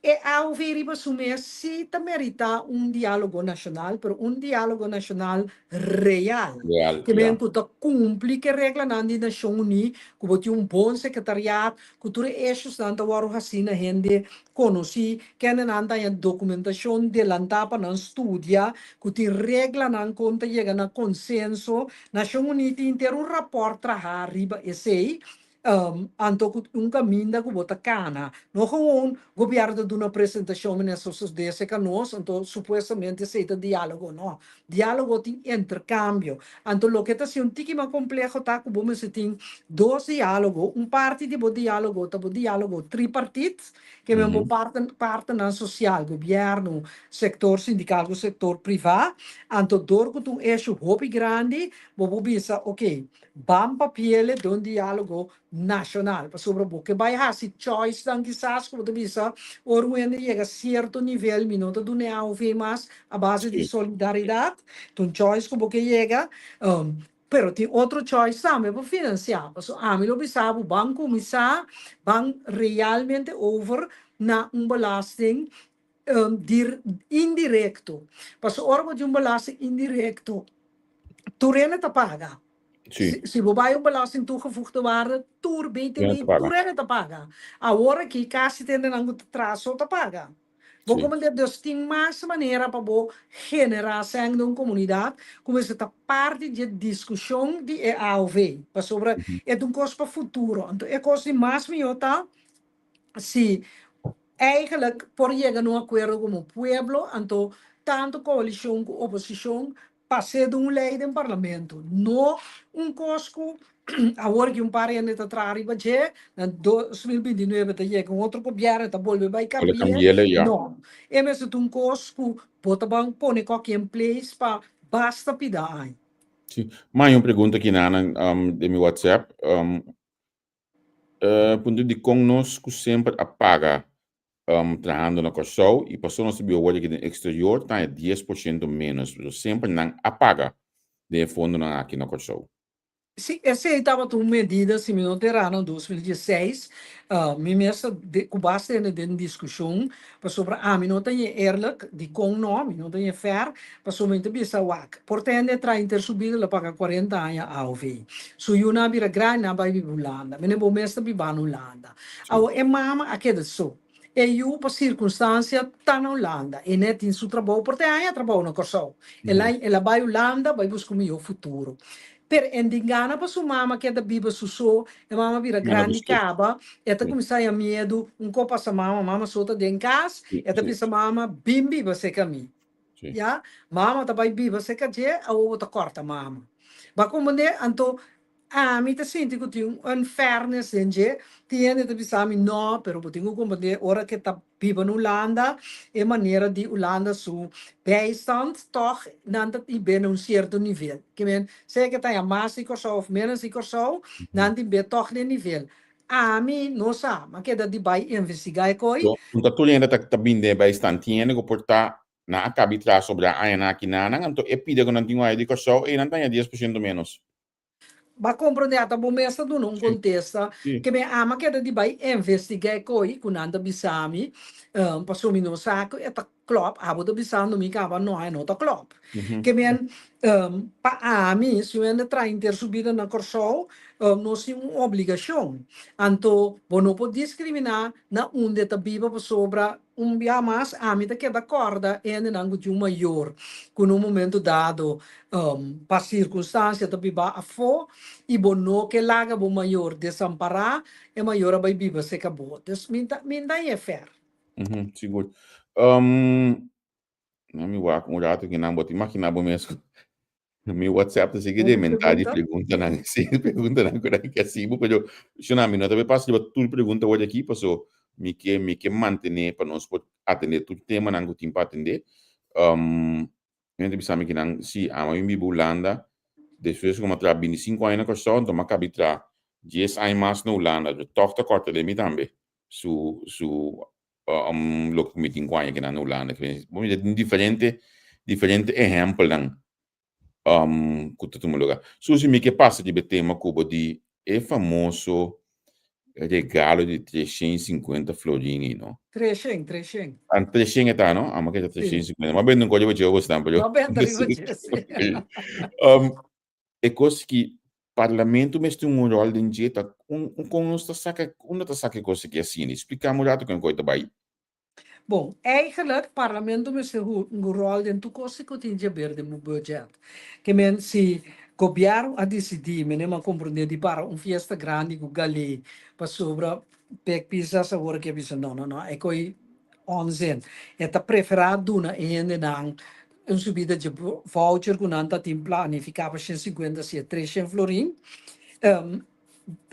e AOV riba su mes si ta merita un dialogo nacional, pero un dialogo nacional real. Real, Ke men ya. ku ta cumpli ke reglanan di Nacion Uní, ku bo tin un bon secretariat, Ku tur e eshosnan ta wòrdu hasí na hende konosí, kendenan ta haña dokumentashon delantá pa nan studia, ku tin reglanan kon ta yega na konsenso. Nashon Uní tin henter un rapòrt trahá riba esei, anto ku un kaminda ku bo ta kana. No gewoon gobièrnu ta duna presentashon, minister sosodé serka nos, anto supuestamente esei ta diálogo. No, Diálogo tin interkambio. Anto loke ta hasi un tiki mas kompleho ta ku bo mester tin dos diálogo. Un parti di bo diálogo ta bo diálogo tripartit, ke men bo partenan sosial, gobièrnu, sektor sindikal ku sektor privá. Anto dor ku ta un eshu hopi grandi, bo por bisa, oke, ban papiele den un diálogo nashonal. Pasobra bo ke bai hasi choicenan kisas ku bo ta bisa ora un hende yega sierto nivel mi no ta duna e AOV mas a base di solidaridat. Ta un choice ku bo ke yega. Pero tin otro choice tambe pa finansiá. Pasobra ami lo bisa bo ban kuminsá ban realmente over na un belasting indirecto. Pasobra ora bo tin un belasting indirecto tur hende ta paga. Sí. Si bo bai un belasting toegevoegde waarde, tur BTW, Hende ta paga. tur hende ta paga. Awor aki kasi ta hendenan ku ta traha so ta paga. Bo Sí. komprende? Dus tin mas manera pa bo generá sèn den un komunidat ku mester ta parti di e diskushon di e AOV. Pasobra e ta un kos pa futuro. Anto e kos di mas mihó ta si eigenlijk por yega na un akuerdo komo pueblo, anto tantu koalishon ku oposishon Pas'é di un lei den parlamento, no un kos ku awor ki un par hende ta traha riba dje, na 2029 ta yega un otro gobièrnu ta bolbe bai Bolbe kambi'é. kambi'é, ya. No. E mester ta un kos ku bo ta ban pone kòki en place pa basta pida aña. Sí. Ma hay un pregunta aki nan den mi WhatsApp. Punto dikon nos ku semper a paga trahando na Kòrsou i paso nos ta biba wòrdu aki den eksterior ta haña 10% ménos, pero semper nan a paga den e fondonan aki na Kòrsou. Sí, esei tabata un medida, si mi no ta erá, na 2016. Mi mes ta ku basta hende den diskushon pasobra ami no ta ñe eerlijk, dikon no, mi no ta ñe fair, pasobra mi ta bisa wak, por ta hende traha inter su bida lo paga 40 aña AOV. Su yunan a bira grandi, nan a bai biba Hulanda. Mene bo mes ta biba na Hulanda. Awor e mama a keda so. E yu pa sirkunstansia ta na Hulanda. E ne tin su trabou, por ta e aña a trabou na Kòrsou. El a el a bai Hulanda bai buska un mihó futuro. Pero e tin gana pa su mama keda biba su so, e mama bira Mama grandi busk'é. kaba, e ta Sí. kuminsá haña miedu, un kos pasa mama, mama so ta den kas, Sí, e ta sí. bisa mama, bin biba serka mi. Sí. Ya, mama ta bai biba serka dje, awor bo ta kòrta mama. Bo a komprendé? Anto Ami ta sinti ku tin un unfairness den dje. Tin hende ta bisa mi, no, pero bo tin ku komprendé ora ke ta biba na Hulanda, e manera di Hulanda su bijstand tòg nan ta hib'é na un sierto nivel. Ke men, sea ke ta haña mas di Kòrsou òf ménos di Kòrsou, nan ta hib'é tòg den nivel. Ami no sa, m'a keda di bai investigá e koi. So, un ta tur hende ta ta bini den e bijstand. Tin hende ku por ta nan a kabi traha sobrá añanan aki nanan, anto e pida ku nan tin un aña di Kòrsou, ei nan ta haña 10% ménos. Ba comprende ata bo mes ta duna un contesta ke mi ama keda di bai investiga e koi ku nan ta bisa mi pasobra mi no sa ku e ta klop abo ta bisando mi kaba no e no ta klop ke men pa ami si un hende traha henter su bida na Kòrsou nos tin un obligashon anto bo no por discrimina na unda e ta biba pasobra Un bia mas ami ta keda kòrda e hendenan ku tin un mayor ku na un momento dado pa sirkunstansia ta biba afó i bo no ke laga bo mayor desampará, e mayor a bai biba serka bo. Dus mi ta mi ta haña e fèr. Sigur. Na mi wak un rato kinan bo ta imaginá bo mes ku. Mi WhatsApp ta sigui Hopi rementá di pregunta. preguntanan, sí, preguntanan ku nan ke hasi bo, pero shona mi no ta pasa riba tur pregunta awor aki, paso mi ke mi ke mantené pa nos por atendé tur temanan ku tin pa atendé. Um, mi ta bisa mi ki nan, sí, amo mi biba Hulanda, despues ku mi a traha 25 aña na Kòrsou, anto mi a kabi traha 10 aña mas na Hulanda, pero tòg ta kòrta den mi tambe su su um, loke ku mi tin ku aña kinan na Hulanda. Bo mira tin diferente diferente ehèmpelnan um, ku ta tuma lugá. Susi, mi ke pasa riba e tema ku bo di e famoso regalo di 350 florin ei, no? Treshen, treshen. An treshen e ta, no? Amo ke ta Sí. 350. Ma bende un kos riba dje bo stampa, yo. No benta riba dje, sí. Um, e kos ki Parlamento mester un rol den dje ta un un kon nos ta saka unda ta saka e kos aki asina? Explica mi un rato kon e kos ta bai. Bon, eigenlijk Parlamento mester un rol den tur kos ku tin djaber den bo budget. Ke men si gobièrnu a disidí, mene mi a komprendé di para un fiesta grandi ku galé pasobra Pek Pisas awor ke bisa no no no e koi onzin. E ta preferá duna e hendenan Un subida dje voucher ku nan ta tin planifiká pa 150 si e 300 florin.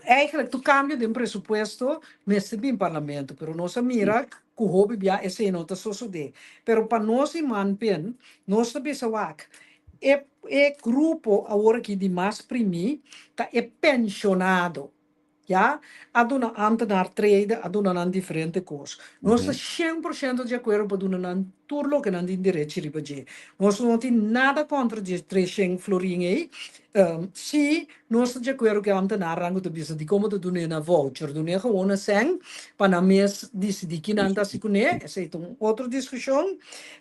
Eigenlijk tur kambio den presupuesto mester bin parlamento, pero nos a mira ku hopi bia esei no ta sosodé. Pero pa nos di Manpin, nos ta bisa wak, e e grupo awor aki di mas primí ta e penshonado. Ya, a duna ambtenaar trede, a duna nan diferente kos. Nos ta 100% di akuerdo pa duna nan tur loke nan tin derechi riba dje. Nos no tin nada kontra dje 300 florin ei. Sí, nos ta di akuerdo ku e ambtenaarnan ku ta bisa dikon bo ta dun'é na voucher, dun'é gewoon na sèn pa nan mes disidí ki nan ta hasi kuné, esei ta un otro diskushon.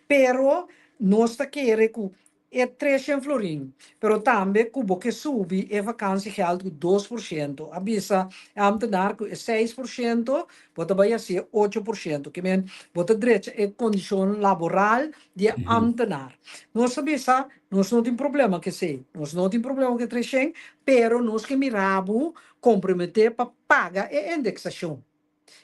Pero nos ta kere ku E 300 florin, pero tambe ku bo ke subi e vakansiegeld ku 2%. A bisa e ambtenaar ku e 6% bo ta bai hasi e 8%. Ke men bo ta drecha e kondishon laboral di e ambtenaar. Nos a bisa nos no tin problema ku esei, nos no tin problema ku e 300, pero nos ke mira bo komprometé pa paga e indeksashon.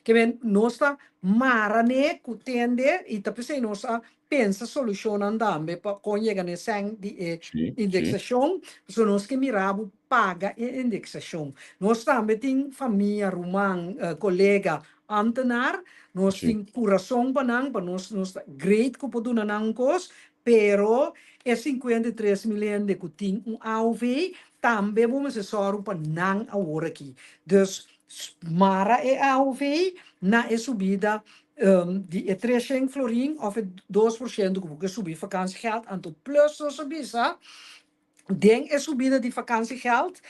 Ke men nos ta mara n'e ku tende i ta p'esei nos a pensa solushonnan tambe pa kon yega n'e sèn di e indeksashon, pasobra nos ke mira bo paga e indeksashon. Nos tambe tin famia, ruman, kolega, ámtenar, nos tin kurason pa nan, pa nos nos ta great ku por duna nan un kos, pero e 53 mil hende ku tin un AOV tambe bo mester sòru pa nan awor aki. Dus Mara e AOV na e subida di e 300 florin of e 2% ku bo ke subi vakansiegeld. Anto plus nos a bisa den e subida di vakansiegeld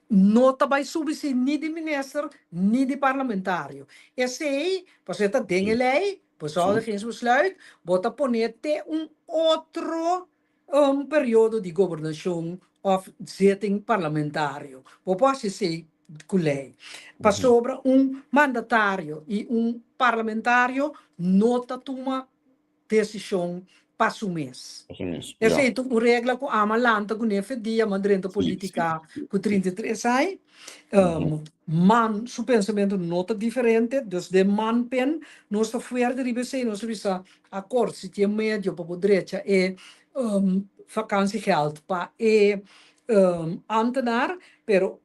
no ta bai subi si ni di minister ni di parlamentario. Esei pasobra e ta den e lei, Bezuinigingsbesluit, bo ta pone te un otro un periodo di gobernashon òf zitting parlamentario. Bo por hasi esei ku lei. Pasobra un mandatario i un parlamentario no ta tuma desishon pa su mes. Esei ta un regla ku ama lanta kuné fe dia ama drenta politika ku 33 ai. Man su pensamentu no ta diferente, dus den man pen nos ta fuerte riba esei, nos ta bisa akort si tin medio pa bo drecha e vakansiegeld pa e ambtenaar, pero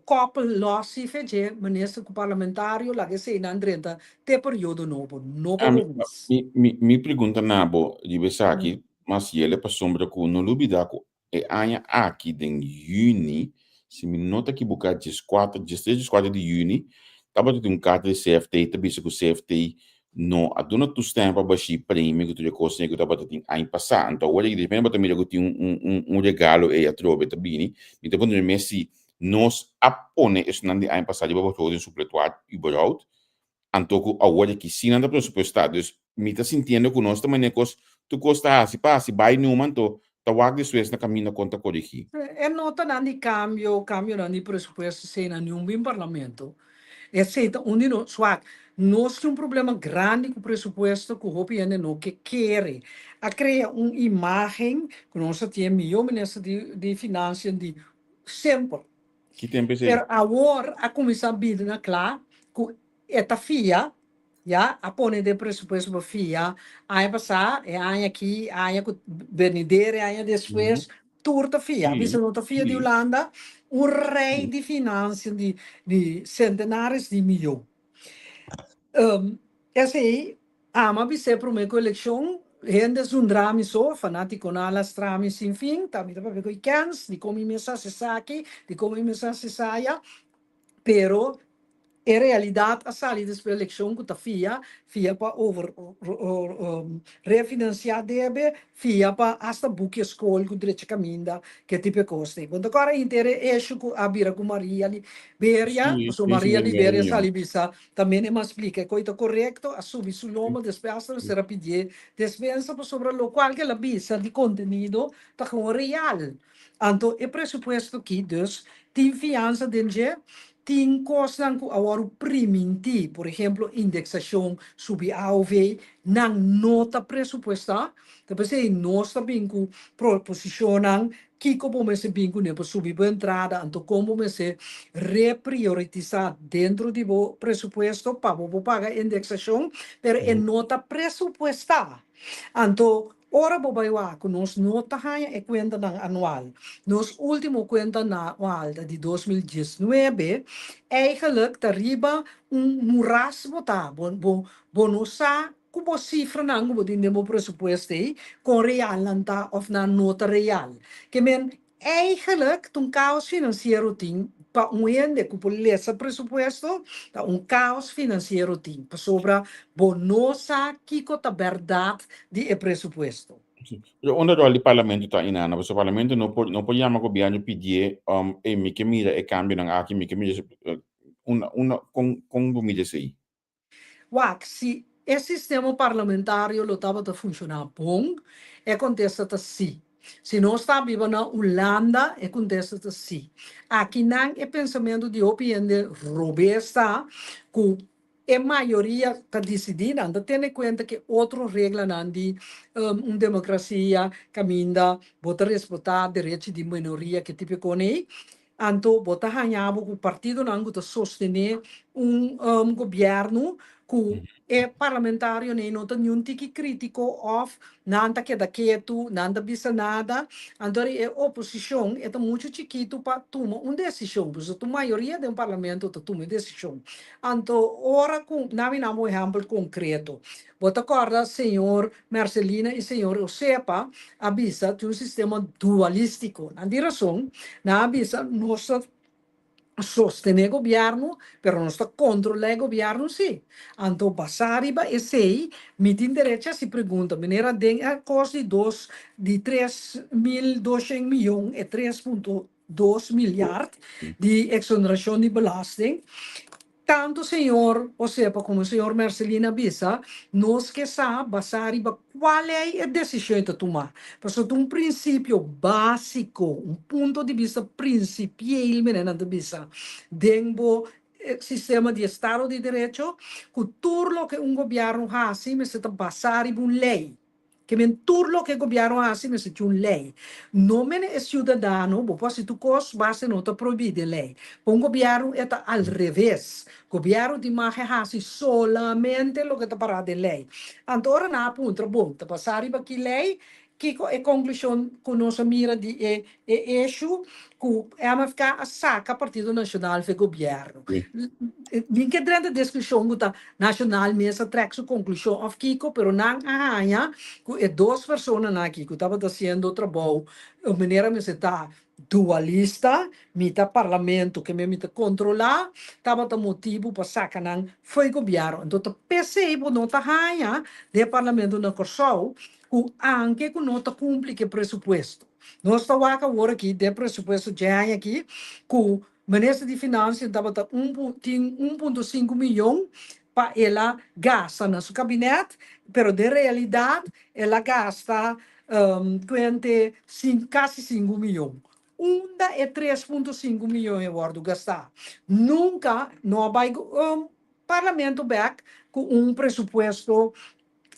koppel los si fe dje minister ku parlamentario laga eseinan drenta te periodo nobo, no pa bo mes. Mi pregunta na bo riba esaki mas yele pasobra ku no lubida ku E aña aki den yüni, si mi no ta kibuká, 14, 13, 14 di yüni, tabata tin un karta di CFT ta bisa ku CFT no a duna toestemming pa bashí premio ku tur e kosnan ku tabata tin aña pasá. Anto awor di repente bo ta mira ku tin un un un regalo ei atrobe ta bini. Mi ta puntra mi mes si nos a pone esunnan di aña pasá riba begroting supletuar überhaupt. Anto ku awor aki si nan ta presupuestá. Dus mi ta sintiendo ku nos ta manera kos tur kos ta hasi pa hasi bai numa anto ta wak despues na kaminda kon ta korigí. E notanan di kambio, kambionan di presupuesto esei na niun bin parlamento. Esei ta un di nos wak. Nos tin un problema grandi ku presupuesto ku hopi hende no ke kere. A krea un imágen ku nos a tin e mihó minister di di finansian di semper. Ki tempu esei? Pero awor a kuminsá bini na kla ku e ta fia, ya, a pone den presupuesto pa fia aña pasá, e aña aki, aña ku benidero, e aña despues. Tur ta fia. Bisa no ta fia di Hulanda, un rei di financia di centenares di miyon. Esei ama bis'é promé ku elekshon, hende zundra mi so, fanátikonan a lastra mi sin fin, ta mi ta papia ku e kèns, dikon mi mes hasi esaki, dikon mi mes hasi esaya, pero e realidat a sali despues elekshon ku ta fia, fia pa over refinansiá debe, fia pa asta buki e skol ku drecha kaminda, ke tipo e kos ei. Bo ta kòrda henter e eshu ku a bira ku Maria Liberia, pasobra Maria Liberia sali bisa Ta mene mas splika e koe ta korekto, a subi su lomba, despues hasta mester a pidié despensa pasobra lokual ke el a bisa di kontenido ta gewoon real. Anto e presupuesto aki dus tin fiansa den dje, tin kosnan ku a wòrdu primintí, por ehemplo indeksashon, subi aov, nan no ta presupuestá, ta p'esei nos ta bin ku proposishonnan Kiko bo mester bin kuné pa subi bo entrada, anto kon bo mester reprioritisá dentro di bo presupuesto pa bo por paga indeksashon, pero e no ta presupuestá. Anto ora bo bai wak ku nos no ta haña e kuentanan anual, nos último kuenta anual ta di 2019, eigenlijk ta riba un muras bo ta, bo bo no sa Ku bo sifranan ku bo tin den bo presupuesto ei, kon real nan ta òf nan no ta real. Ke men, eigenlijk ta un kaos finansiero tin pa un hende ku por lesa presupuesto, ta un kaos finansiero tin, pasobra bo no sa kiko ta bèrdat di e presupuesto. Sí. Pero unda ròl di parlamento ta inana? Pasobra parlamento no por no por yama gobièrnu pidié, ey mi ke mira e kambionan aki, mi ke mira unda unda kon kon bo mira esei? Wak, si e sistema parlamentario lo tabata funshoná bon, e kontesta ta sí. Si nos ta biba na Hulanda, e kontesta ta sí. Akinan e pensamentu di hopi hende robes ta ku e mayoria ta disidí, nan ta tene kuenta ku e otro reglanan di un demokrasia kaminda bo ta respetá derechi di minoria, ke tipo e kon ei. Anto bo ta haña bo ku partidonan ku ta sostené un gobièrnu ku e parlamentarionan no ta niun tiki krítiko òf nan ta keda ketu, nan ta bisa nada. Anto e oposishon e ta muchu chikitu pa tuma un desishon, pasobra tur mayoria den parlamento ta tuma e desishon. Anto ora ku, nan mi nan un ehèmpel konkreto, bo ta kòrda señor Mercelina i señor Osepa a bisa tin un sistema dualístiko. Nan tin rason, nan a bisa nos ta sostené gobièrnu, pero nos ta kontrolá e gobièrnu sí. Anto basá riba esei mi tin derecho hasi pregunta, manera den e kos di dos di 3200 miyon, e 3,2 milyard di eksonerashon di belasting, Tantu señor Osepa komo señor Mercelina a bisa, nos ke sa basá riba kua lei e desishon ta tumá. Pasobra ta un prinsipio básiko, un punto di bista prinsipiel mene nan ta bisa den bo sistema di estado di derecho, ku tur loke un gobièrnu hasi mester ta basá riba un lei. Ke men tur loke gobièrnu hasi mester tin un lei. No mene e siudadano, bo por hasi tur kos base no ta prohibí den lei. Pa un gobièrnu e ta al reves. Gobièrnu tin mag e hasi solamente loke ta pará den lei. Anto ora nan a puntra, bon, ta basá riba ki lei? Kiko e konklushon ku nos a mira di e e eshu ku MFK a saka Partido Nashonal fe gobièrnu? Min ke drenta diskushon ku ta Nashonal mes a trek su konklushon òf kiko, pero nan a haña ku e dos personanan aki ku tabata hasiendo trabou manera mester ta dualista, mi ta parlamento ke mi ta kontrolá, tabata motibu pa saka nan fo'i gobièrnu. Anto ta p'esei bo no ta haña den e parlamento na Kòrsou ku anke ku no ta kumpli ku e presupuesto. Nos ta wak awor aki den e presupuesto dje aña aki ku Minister di Financiën tabata un tin 1,5 miyon pa el a gasta na su kabinet, pero den realidat el a gasta kuente kasi 5 miyon. Unda e 3,5 miyon e wòrdu gastá? Nunka no a bai Parlamento bèk ku un presupuesto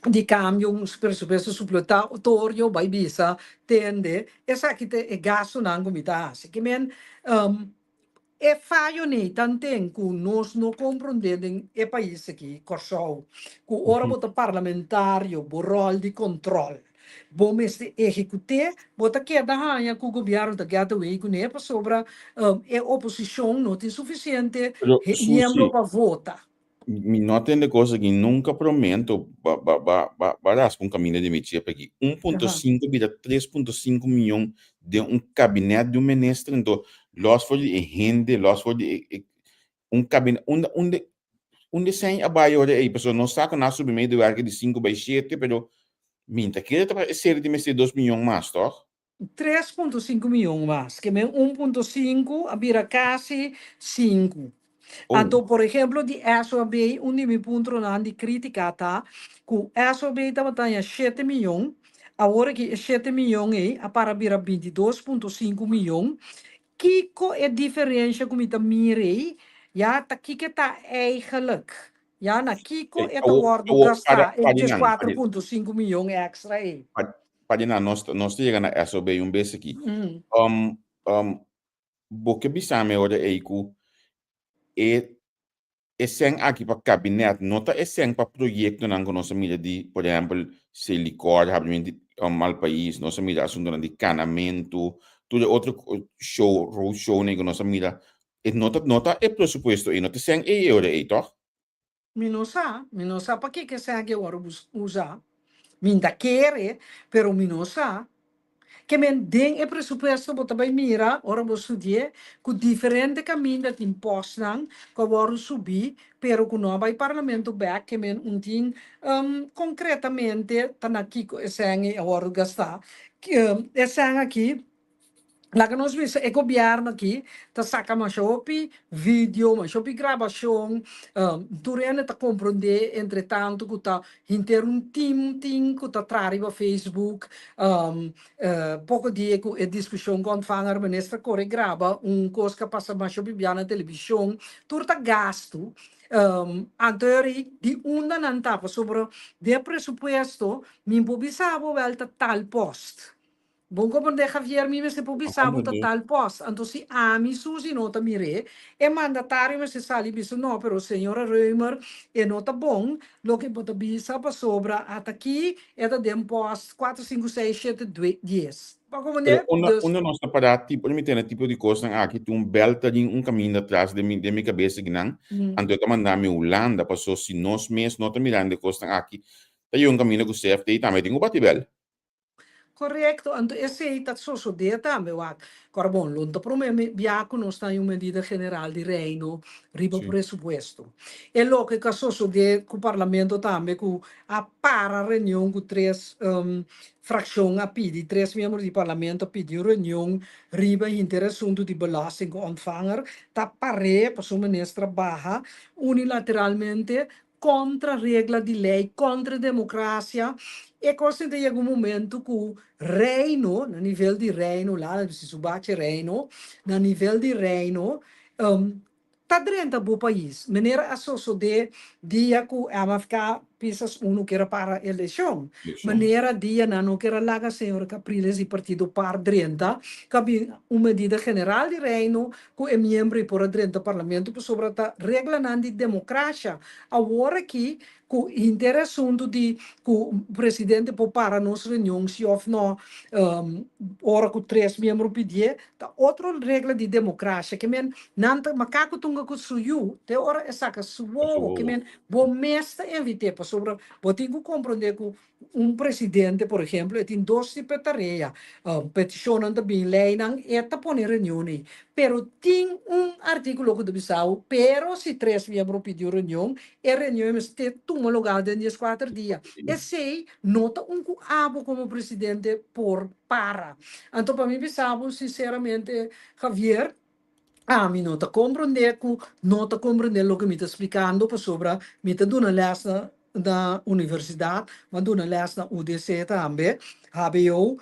di kambio, un presupuesto supletorio bai bisa tende esaki ta e gastunan ku mi ta hasi. Ke men e fayo nei tanten ku nos no komprondé den e pais aki, Kòrsou, ku ora bo ta parlamentario bo ròl di kontròl. Bo mester ehekut'é, bo ta keda haña ku gobièrnu ta get away kuné pasobra e oposishon no tin sufisiente Pero miembro Susi, pa vota. mi no a tende kos aki nunka promento ba ba ba ba ba raspa un kaminda di mi chepa aki. Un punto sinku bira 3.5 miyon den un kabinet di un minister, anto los for di e hende, los for di e e un kabinet, unda unda unda esei a bai ora ei? Pasobra nos sa ku nan a subi medewerker di sinku bai shete, pero mi ta kere ta e seri di mester 2 miyon mas, tòg? 3.5 miyon mas, ke men 1.5 a bira kasi 5. Anto, por ehemplo, di SOB, un di mi puntonan di krítika ta ku SOB tabata haña 7 miyon, awor aki e 7 miyon ei a para bira 22.5 miyon. Kiko e diferensha ku mi ta mira ei? Ya, ta kiko ta eigenlijk? Ya, na kiko e ta Awo, wòrdu awo, para, gastá e para nan, 4.5 miyon èkstra ei? Para nan, nos ta yega na SOB un bes aki. Bo ke bisa mi ora ei ku e sèn aki pa kabinet no ta e sèn pa proyektonan ku nos a mira di, por ehèmpel, Selikor, habrimento di Malpais, nos a mira asuntunan di kanamentu, tur e otro show, road shownan ku nos a mira, e no ta e presupuesto ei, no ta e sèn ei e ora ei, tòg? Mi no sa, mi no sa pakiko e sèn aki a wòrdu usá. Mi ta kere, pero mi no sa. Ke men den e presupuesto bo ta bai mira, ora bo studi'é, ku diferente kaminda tin pòstnan ku a wòrdu subí, pero ku no a bai parlamento bèk, ke men un tin konkretamente ta na kiko e sèn ei a wòrdu gastá. E sèn aki, laga nos bisa e gobièrnu aki ta saka masha hopi video, masha hopi grabashon, tur hende ta komprondé entretantu ku ta henter un team tin ku ta traha riba Facebook. Poko dia ku e diskushon ku Ontvanger minister kore graba un kos ku a pasa masha hopi bia na televishon, tur ta gastu. Anto eri di unda nan ta pasobra den e presupuesto mi por bisa bo wèl ta tal pòst. Bon komprendé Javier, mi mester por bisa bo ta tal pòst. Anto si ami Susi no ta mir'é, e mandatario mester sali bisa no, pero señora Römer e no ta bon loke bo ta bisa pasobra atakí e ta den pòst kuater, sinku, seis, shete, dies. Bo a Pero komprendé? unda Dus. unda nos ta pará tipo mi tene tipo di kosnan aki tin un bèl ta rin un kaminda atras den mi kabes akinan, anto e ta manda mi Hulanda paso si nos mes no ta mirando e kosnan aki ta yega un kaminda ku CFT tambe tin ku bati bèl. Korekto, anto esei ta sosodé tambe wak. Kòrda bon, lo no ta promé bia ku nos ta haña un medida general di Reino riba presupuesto. E loke ku a sosodé ku Parlamento tambe ku a para reunion ku tres frakshon a pidi, tres miembro di Parlamento a pidi un reunion riba henter e asuntu di belasting ku ontvanger ta par'é pasobra minister a baha unilateralmente kontra regla di lei, kontra demokrasia. E kos ta yega un momento ku Reino, na nivel di Reino, laat mi bisa su bachi Reino, na nivel di Reino, ta drenta bo pais. Manera a sosodé dia ku MFK Pisas uno kier a para elekshon. Manera dia nan no kier a laga señor Capriles di partido par drenta, ku a bin un medida general di Reino ku e miembro i por a drenta parlamento pasobra ta reglanan di demokrasha. Awor aki ku henter e asuntu di ku presidente por para nos reunion si òf no ora ku tres miembro pidié ta otro regla di demokrasha ke men nan ta makaku tunga ku su yu te ora e saka su wowo ke men bo mes ta invit'é pasobra bo tin ku komprondé ku un presidente por ehemplo e tin dos tipo de tarea, petishonnan ta bin, leinan, e ta pone reunion ei. Pero tin un artíkulo ku ta bisa bo, pero si tres miembro pidi un reunion, e reunion mester tuma lugar den 14 dia. Esei no ta un ku abo komo presidente por para. Anto pa mi bisa bo sinceramente Javier, ami no ta komprondé ku no ta komprondé loke mi ta splikando pasobra mi ta duna lès na universidat, mi a duna lès na UDC tambe, HBO,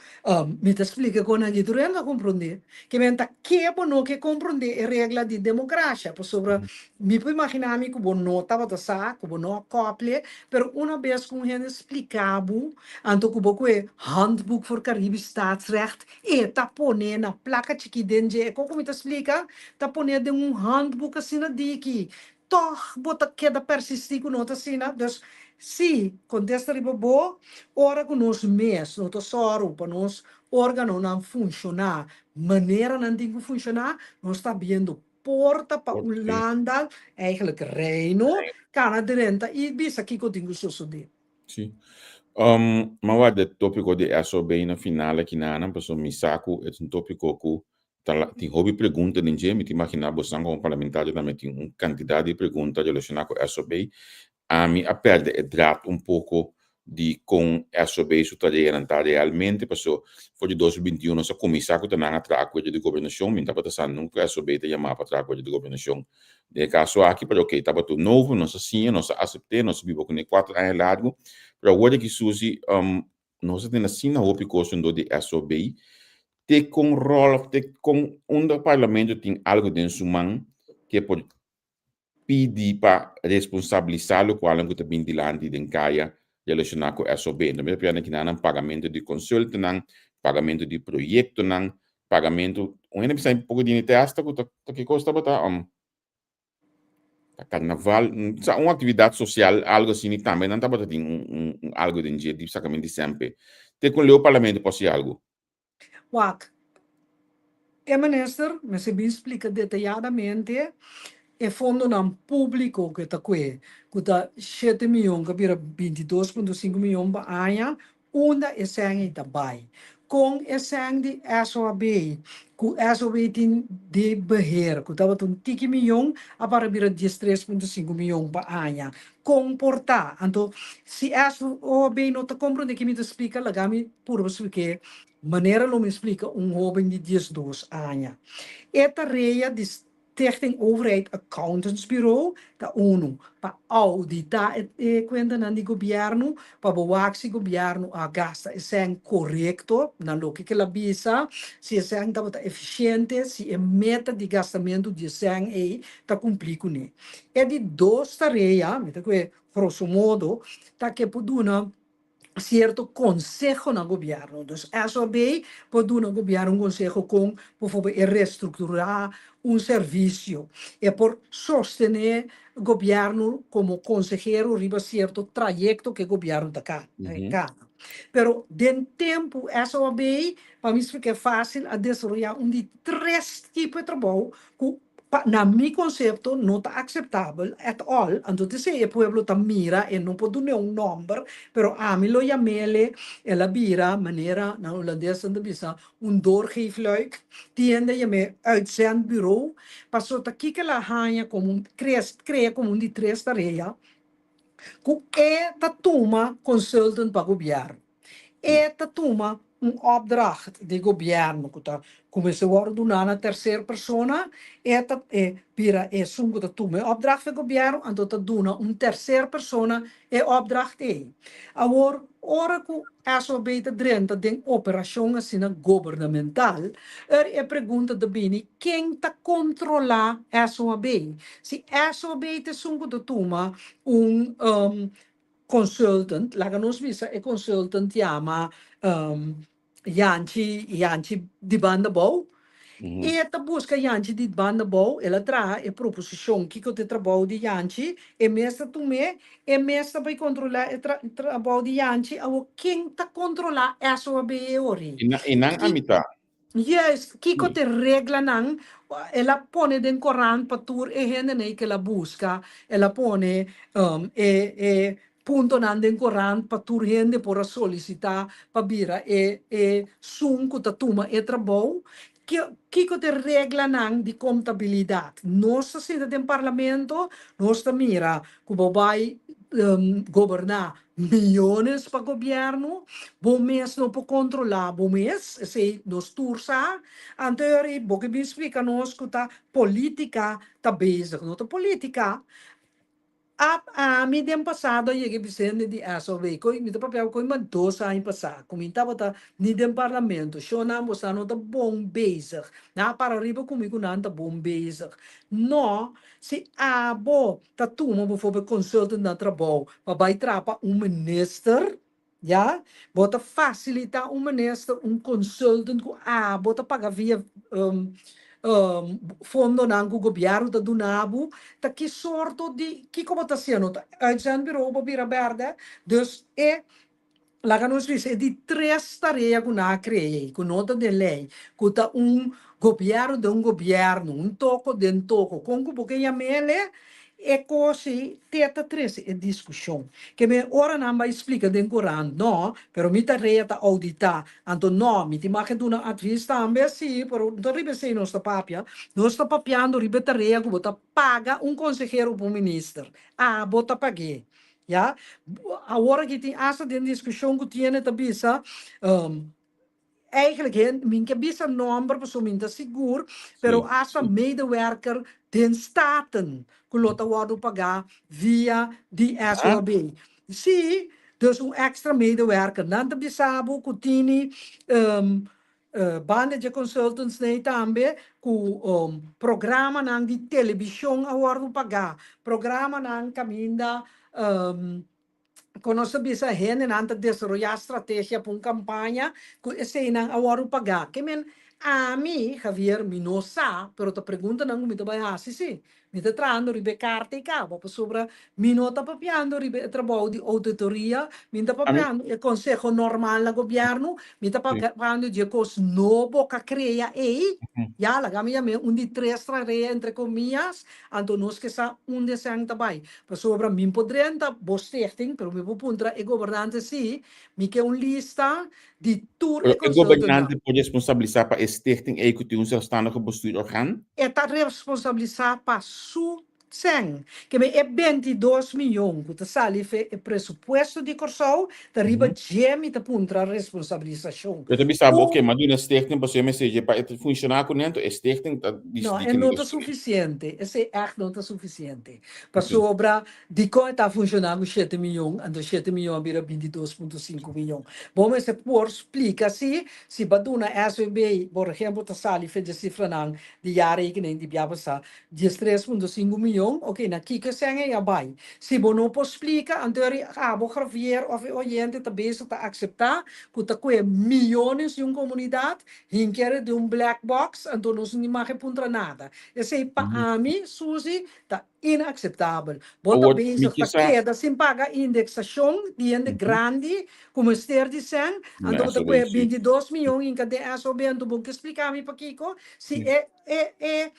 mi ta splika kon nan tur hende a komprondé. Ke men ta ke bo no ke komprondé e regla di demokrasha pasobra mi por imaginá mi ku bo no tabata sa, ku bo no a kople, pero una bes ku un hende splika bo, anto ku bo ku e Handboek voor Caribisch Staatsrecht E ta pone na plaka chikí den dje. E koko mi ta splika? Ta pone den un handboek asina diki. Tòg bo ta keda persistí ku no ta asina? Dus, sí, kontesta riba bo, ora ku nos mes no ta sòru pa nos órganonan funshoná manera nan tin ku funshoná, nos ta abriendo porta pa Hulanda, eigenlijk Reino, kana drenta i bisa kiko tin ku sosodé. Sí. M'a warda e tópiko di SOB na final aki nan, pasobra mi sa ku e ta un tópiko ku Ta tin hopi pregunta den dje, mi ta imaginá bosan komo parlamentario tambe tin un kantidat di pregunta relashoná ku SOB. Ami a pèrdè e draad un poko di kon SOB su tareanan ta realmente, paso for di 2021 nos a kuminsá ku ta nan a traha akuerdo di gobernashon, mi no tabata sa nunka ku SOB ta yamá pa traha akuerdo di gobernashon den e kaso aki, pero oke, tabata un novo, nos a siña, nos a asept'é, nos a biba kuné kuater aña largu, pero awor aki Susie, Nos a tene asina hopi kos rondó di SOB, te kon ròl òf te kon unda parlamento tin algu den su man ku e por pidi pa responsabilisá lokualnan ku ta bin dilanti den kaya relashoná ku SOB. No mi ta papia na kinanan pagamentu di konsultonan, pagamentu di proyektonan, pagamentu, un hende bisa poko di te asta ku ta ki kos tabata? Ta carnaval, sa un actividad social, algo asina, y tambe nan tabata tin un, un, un algo den dje di sacamento di sempe. Te con leu parlamento por haci algo? Wak, e minister mester bin splica detayadamente e fondonan publico cu e ta cue, cu ta shete miyon cu a bira 22.5 miyon pa aña, Unda e sèn ei ta bai? Kon e sèn di SOAB, ku SOAB tin di beheer, ku tabata un tiki miyon, a para bira 13.5 miyon pa aña? Kon por ta? Anto, si SOAB no ta komprondé ki mi ta splika, laga mi purba splik'é manera lo mi splika un hóben di 12 aña. E tarea di Stichting Overheid Accountantsbureau ta unu pa auditá e kuentanan di gobièrnu pa bo wak si gobièrnu a gasta e sèn korekto na loke ku el a bisa, si e sèn tabata efisiente, si e meta di gastamentu di e sèn ei ta kumplí kuné. E di dos tarea, mi ta kue grosso modo, ta ke por duna cierto conseho na gobierno. Dus SOB por duna gobierno un conseho con bijvoorbeeld e restructura un servicio. E por sostene gobierno como consehero riba cierto trayecto que gobierno ta cana. Pero den tempo SOB, pa mi splica facil, a desaroya un di tres tipo di trabou cu Pa na mi konsepto no ta akseptabel at all, anto te esei e pueblo ta mira e no por dun'é un nòmber, pero ami lo yam'ele, el a bira manera na hulandes nan ta bisa un doorgeefluik, tin hende a yam'é uitzendbureau, pasobra ta kiko el a haña komo un krea komo un di tres tarea ku e ta tuma consultant pa gobièrnu. E ta tuma un opdracht di gobièrnu ku ta kuminsá wòrdu duná na terser persona, e ta e bira esun ku ta tuma e opdracht di gobièrnu, anto ta duna un terser persona e opdracht ei. Awor, ora ku SOB ta drenta den operashon asina gobernamental, er e pregunta ta bini, ken ta kontrolá SOB? Si SOB ta esun ku ta tuma un consultant, laga nos bisa e consultant yama Janchi, Janchi di banda bou, e ta busca Janchi di banda bou, el a traha e proposicion kico ta e trabou di Janchi, e mes ta tum'é, e mes ta bay controla e trabou di Janchi, awor ken ta controla SOAB e ori? E nan a mita. Juist, kiko t'e reglanan? El a pone den korant pa tur e hendenan ku el a buska, el a pone e e puntonan den korant pa tur hende por a solisitá pa bira e e sun ku ta tuma e trabou. Kiko t'e reglanan di kontabilidat? Nos ta sinta den parlamento, nos ta mira ku bo bai goberná Miyones pa gobierno, bo mes no por controla bo mes, esey nos tur sa. Anto yori bo ke bin splica nos cu ta politica ta bezig, no ta politica. A ami den pasado a yega e Vicente di SOB, coy mi ta papia coy mas dos aña pasa, cu mi tabata ni den parlamento, shownan bo sa no ta bon bezig, nan a para riba cu mi cu nan ta bon bezig. No, si abo ta tuma bijvoorbeeld consultant na trabou pa bai traha pa un minister, ya, bo ta facilita un minister un consultant cu abo ta paga via Fondonan ku gobièrnu ta duna bo, ta ki sorto di kiko bo ta hasiendo? Ta uitzendbureau bo bira bèrdè? Dus e, laga nos bisa, e di tres tarea ku nan a krea ei, ku no ta den lei, ku ta un gobièrnu den un gobièrnu, un toko den toko, kon ku bo ke yam'el, e kos ei te ta trese e diskushon. Ke men ora nan bai splika den korant, no, pero mi tarea ta ouditá. Anto no, mi tin mag e duna advis tambe, sí, pero no ta riba esei nos ta papia. Nos ta papiando riba e tarea ku bo ta paga un konsehero òf un minister. Abo ta pag'é. Ya. Awor aki tin asta den diskushon ku tiene ta bisa, Eigenlijk hen, mi ke bisa nomber pasobra mi no ta sigur, pero hasta medewerker den Staten ku lo ta wòrdu pagá via di SOAB. Sí, dus un extra medewerker. Nan ta bisa bo ku tini banda dje consultants nei tambe ku programanan di telebishon a wòrdu pagá, programanan kaminda Kon nos ta bisa hendenan ta desaroyá strategia pa un kampaña ku eseinan a wòrdu pagá. Ke men ami, Javier, mi no sa, pero ta preguntanan ku mi ta bai hasi si. Mi ta trahando riba e karta ei kaba, pasobra mi no ta papiando riba e trabou di ouditoria, mi no ta papiando e konseho normal na gobièrnu, mi ta papiando di e kos nobo ku a krea ei. Ya, laga mi yam'é un di tres tarea entre komiyas, anto nos ke sa unda esei ta bai. Pasobra mi por drenta bo stichting, pero mi por puntra e gobernante si mi ke un lista di tur Pero e e consultantnan. gobernante por responsabilisá pa e stichting ei ku tin un zelfstandige bestuurorgaan? E ta responsabilisá pa su sèn. Ke men e 22 miyon ku ta sali fe e presupuesto di Kòrsou ta riba dje mi ta puntra responsabilisashon. Yo ta bisa bo, Ku oke, m'a duna stichting pasobra e mester dje pa e funshoná kuné, anto e stichting ta No, disidí e ken no ta ta studia. sufisiente. Esei ègt no ta sufisiente. Pasobra dikon e ta funshoná ku shete miyon, anto shete miyon a bira 22.5 miyon? Bo mester por splika si, si bo a duna SVB, por ehempel, ta sali fe dje sifranan di jaarrekening di bia pasá, 13.5 miyon, oke, na kiko esei ei a bai? Si bo no por splika, anto eri abo, Javier, òf e oyente ta bezig ta akseptá ku ta kue miyones di un komunidat, hink'e den un black box, anto nos no mag e puntra nada. Esei pa ami, Suzy, ta inakseptabel. Bo ta Awor, mi bezig ke ta sa. keda sin paga indeksashon di hende grandi ku mester di sèn, anto bo ta SOB, kue sí. 22 miyon hinka den SOB, anto bo ke splika mi pakiko si e e e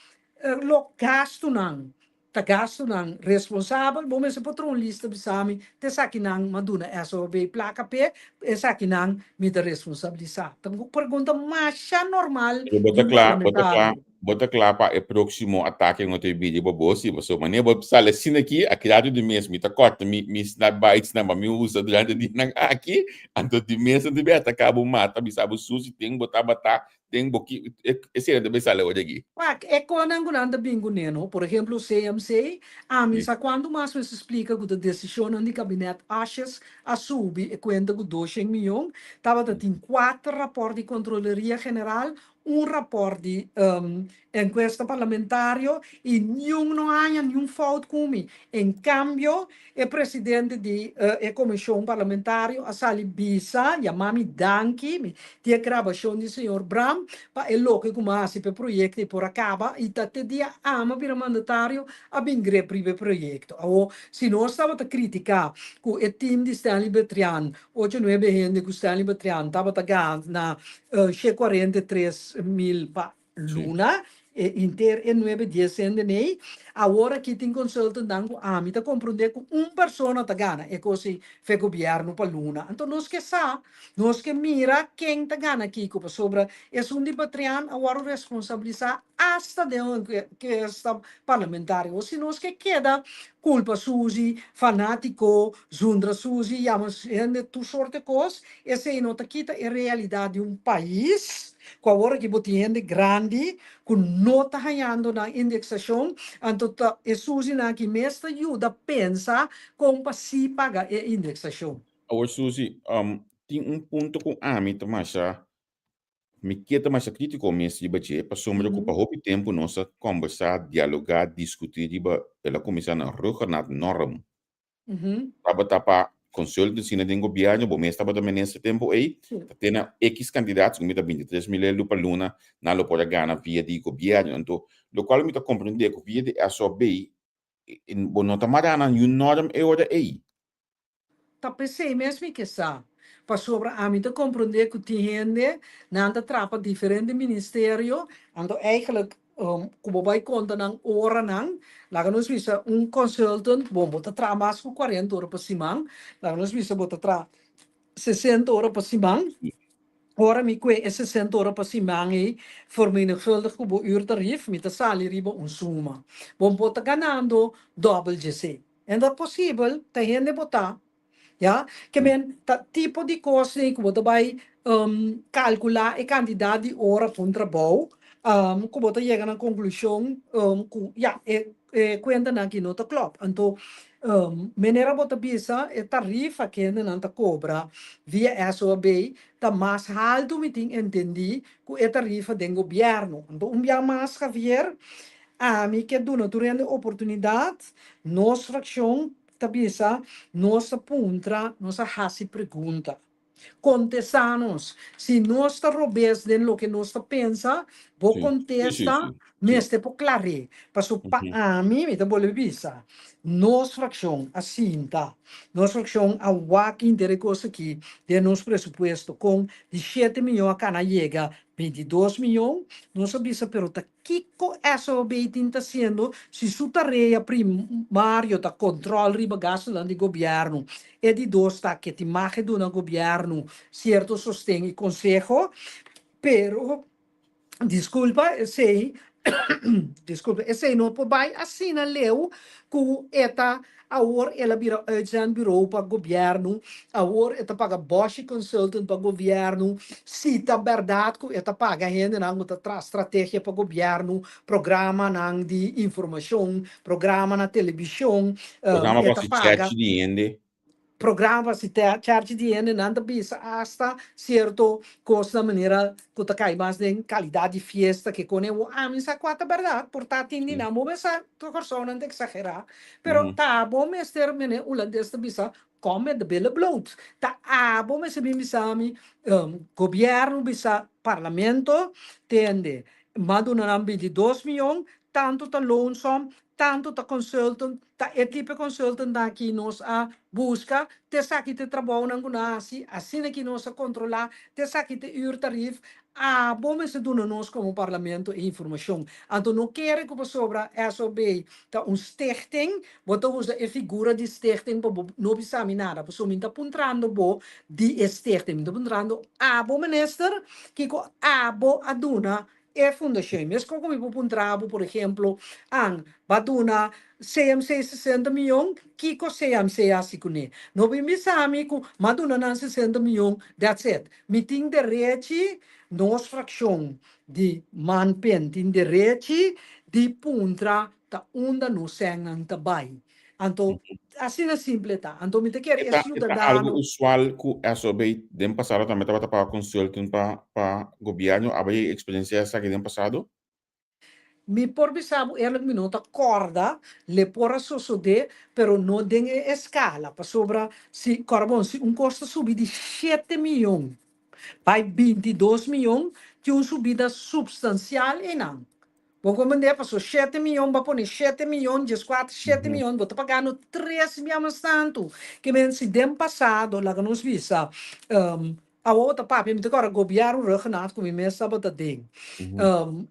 lo gastunan ta gastunan responsabel, bo mester por traha un lista bisa mi ta esakinan m'a duna SOB plaka p'e, esakinan mi ta responsabilisá. Ta un pregunta masha normal Pero bo di ta un kla, bo ta kla, parlamentario. bo ta kla pa e próksimo atake ku no ta bini riba bo? Si, pasobra manera bo sali asina aki, a keda di mes mi ta kòrta mi mi snap bites nan pa mi usa durante dianan aki, anto di mes nan ta bin ataká bo mata, bisa bo susi tin bo tabata Den bo ki e sera ta bay sali awor aki? Wak, e konan ku nan ta bin kuné no, por ehemplo CMC, ami sa kuantu mas mester splika ku ta desishonnan di kabinet Asjes a subi e kuenta ku 200 miyon, tabata tin kuater rapòrt di Kontroleria General, un rapòrt di enkuesta parlamentario i niun no haña niun fout ku mi. En kambio, e presidente di e komishon parlamentario a sali bisa, yama mi danki, mi tin e grabashon di señor Bram, pa e loke ku mi a hasi pa e proyekto ei por a kaba i ta te dia ami a bira mandatario a bin grep riba e proyekto. Awor, si nos tabata kritiká ku e tim di Stanley Betrian, ocho nuebe hende ku Stanley Betrian tabata gana 143 mil pa luna, e inter e nuebe dies hende nei. Awor aki tin consultantnan ku ami ta komprondé ku un persona ta gana e kos ei fe gobièrnu pa luna. Anto nos ke sa, nos ke mira ken ta gana kiko, pasobra esun di Batrian a wòrdu responsabilisá asta den un enkuesta parlamentario. Si nos ke keda kulpa Suzy, fanátiko, zundra Suzy, yama hende tur sorte kos, esei no ta kita e realidat di un pais. Ku awor aki bo tin hende grandi ku no ta hañando nan indeksashon, anto ta e Suzynan aki mes ta yuda pensa kon pa sí paga e indeksashon. Awor Suzy, tin un punto ku ami ta masha, mi ke ta masha kritiko mes riba dje, pasobra ku pa hopi tempu nos a kòmbersá, dialogá, diskutí riba, el a kuminsá na Ruggenaath norm. Tabata pa. consultancy na den gobierno, bo mes tabata minister tempo ei, ta te na X cantidad, segun mi ta 23 mil euro pa luna, nan lo por a gana via di gobierno. Anto, locual mi ta comprende cu via di SOB, bo no ta mara na niun norm e ora ei. Ta p'esei mes mi ke sa, pasobra ami ta komprondé ku tin hende nan ta traha pa diferente ministerio, anto eigenlijk ku bo bai konta nan oranan, laga nos bisa un consultant, bon bo ta traha mas ku kuarenta ora pa siman, laga nos bisa bo ta traha sesenta ora pa siman, ora mi kue e sesenta ora pa siman ei vermenigvuldig ku bo uurtarief, mi ta sali riba un suma. Bon bo ta ganando dòbel djesei. En ta posibel ta hende bo ta, ya, ke men ta tipo di kosnan ku bo ta bai kalkulá e kantidat di ora pa un trabou, ku bo ta yega na konklushon ku ya, e e kuentanan aki no ta klòp. Anto manera bo ta bisa e tarifa ku hendenan ta kobra via SOAB ta mas haltu mi tin entendí ku e tarifa den gobièrnu. Anto un bia mas Javier, Ami ke duna tur hende oportunidat, nos frakshon ta bisa, nos a puntra, nos a hasi pregunta. Kontestá nos. Si nos ta robes den loke nos ta pensa, bo kontesta mester por klar'é. Paso pa ami, mi ta bolbe bisa, nos frakshon a sinta, nos frakshon a wak henter e kos aki den nos presupuesto, kon di shete miyon a kana yega 22 miyon, nos a bisa pero ta Kiko SOB tin ta hasiendo si su tarea primario ta control riba gastonan di gobierno? E di dos ta ke tin mag e duna gobierno cierto sosten y conseho, pero disculpa esey disculpa esey no por bay asina leu cu e ta awor el a bira uitzendbureau pa gobierno, awor e ta paga Boshi Consultant pa gobierno, si ta berdad cu e ta paga hendenan cu ta traha strategia pa gobierno, programanan di informacion, programa na television, Programa e pa ta haci paga. church di hende. Programa si ta church di hende nan ta bisa hasta cierto cosnan manera cu ta cay mas den calidad di fiesta ke con e wo ami sa cua ta berdad por ta tin di nan bo mester sa Corsou nan ta exagera pero ta abo mester mene Hulandes ta bisa kom met de billen bloot ta abo mester bin bisa mi gobierno bisa parlamento tende ma duna nan 22 miyon tanto ta loonsom Tantu ta consultant, ta e tipo consultantnan ki nos a busca, te esaki ta e trabounan ku nan a hasi, asina ki nos a controla, te esaki ta e uurtarief, abo mester duna nos como parlamento e informacion. Anto no kere ku pasobra SOB ta un stichting, bo ta usa e figura di stichting pa bo no bisa mi nada, pasobra mi ta puntrando bo di e stichting, mi ta puntrando abo minister kiko abo a duna E fundashon. Meskos ku mi por puntra bo, por ehemplo, An, bo a duna CMC 60 mion, kiko CMC a hasi kuné? No bin bisa mi ku m'a duna nan 60 mion, that's it. Mi tin derechi, nos frakshon di Manpen tin derechi di puntra ta unda nos sènnan ta bai. Anto, asina simple ta. Anto mi ta kere E e ta, e ta algo siudadano. usual ku SOB den pasado tambe tabata paga consulting pa pa gobierno, aba e experiencia esaki den pasado? Mi por bisa bo eerlijk mi no ta corda, le por a sosode, pero no den e escala, pasobra si, corda bon, si un cos ta subi di shete miyon bai 22 miyon, tin un subida substancial einan. Bo komprendé? Paso shete miyon, bo a pone shete miyon, dieskuater, shete miyon, bo ta pagando tres bia mas tantu. Ke men si den pasado, laga nos bisa, awor bo ta papia, mi ta kòrda gobièrnu Rhuggenaath ku mi mes tabata den,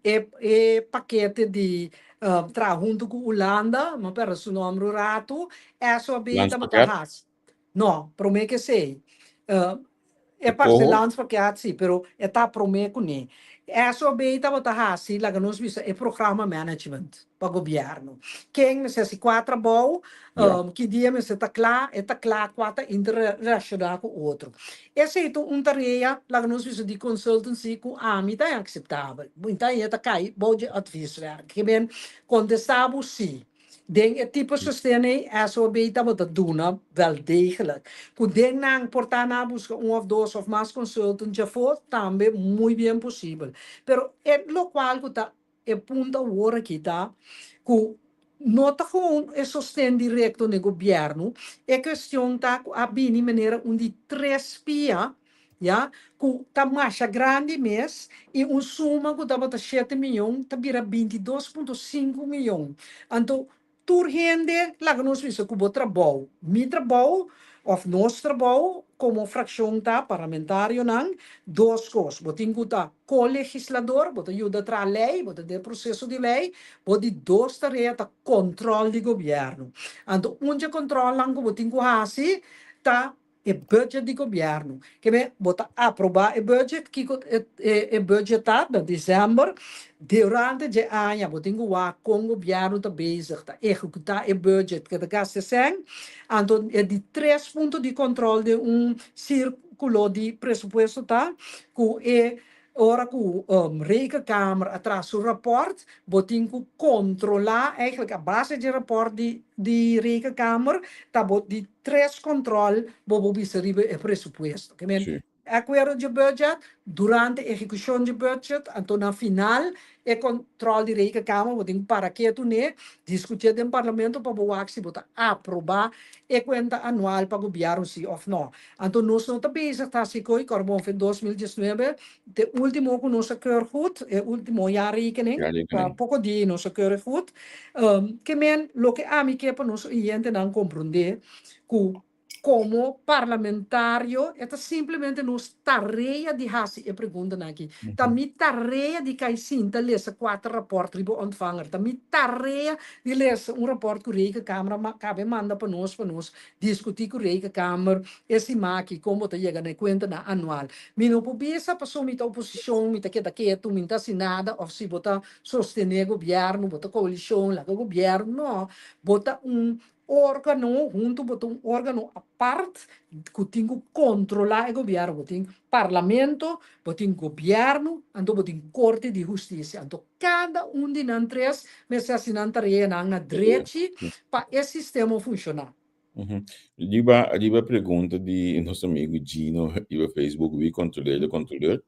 e e pakete di traha huntu ku Hulanda, mi a pèrdè su nòmber un ratu, SOB tabata Landspakket? hasi. No, promé ke esei. E E parse coho? landspakket si, pero e ta promé kuné. SOB tabata hasi, laga nos bisa, e programa management pa gobièrnu. Ken mester hasi kua trabou, ki dia mester ta kla, e ta kla kua ta interrelacioná ku otro. Esei ta un tarea, laga nos bisa, di consultancy ku ami ta akseptabel. Mi ta haña ta kai bou dje advieswerk. Ke men kontestá bo si. Den e tipo sosten ei SOB tabata duna wel degelijk. Ku den nan por ta na buska un of dos of mas consultant djafó tambe muy bien posibel. Pero e lokual ku ta e punto awor aki ta ku. No ta gewoon e sosten directo n'e gobierno, e cuestion ta cu a bini manera un di tres pia, ya, cu ta masha grandi mes y un suma cu tabata shete miyon ta bira 22.5 miyon. Anto tur hende laga nos bisa cu bo trabou, mi trabou of nos trabou como fraccion ta, parlamentarionan, dos cos, bo tin cu ta co-legislador, bo ta yuda traha ley, bo ta den proceso di ley, bo di dos tarea ta control di gobierno. Anto un dje controlnan cu bo tin cu haci ta e budget di gobierno. Ke men bo ta aproba e budget, kico e budget ta na december, durante dje aña bo tin cu wak con gobierno ta bezig ta ehecuta e budget ke ta gasta e cen. Anto e di tres punto di control den un circulo di presupuesto ta cu e ora cu Rekenkamer a traha su rapport, bo tin cu controla eigenlijk a base dje rapport di Rekenkamer ta bo di tres control bo bo bisa riba e presupuesto. Ke men akuerdo dje budget, durante ehecucion dje budget, anto na final e control di Rekenkamer bo tin cu para ketu ne, discutié den parlamento pa bo wak si bo ta aproba e cuenta anual pa gobierno si of no. Anto nos no ta bezig ta hasi koe kòrbon fin 2019, te ultimo ku nos a keur goed, e ultimo jaarrekening, pa poko dia nos a keur e goed. Ke men loke ami ke pa nos oyentenan komprondé ku komo parlamentario e ta simplemente nos tarea di hasi e preguntanan aki. Ta mi tarea di kai sinta lesa kuater rapòrt riba ontvanger. Ta mi tarea di lesa un rapòrt ku Rekenkamer a kabe manda pa nos pa nos Diskutí ku Rekenkamer e siman aki kon bo ta yega na e kuentanan anual. Mi no por bisa pasobra mi ta oposishon, mi ta keda ketu, mi no ta hasi nada òf si bo ta sostené gobièrnu, bo ta koalishon, laga gobièrnu. No, bo ta un órgano huntu, bo ta un órgano apart ku tin ku kontrolá e gobièrnu. Bo tin parlamento, bo tin gobièrnu, anto bo tin korte di hustisia. Anto kada un di nan tres mester hasi nan tareanan na drechi pa e sistema funshoná. Riba riba pregunta di nos amigu Gino riba Facebook, wie controleert de controleur?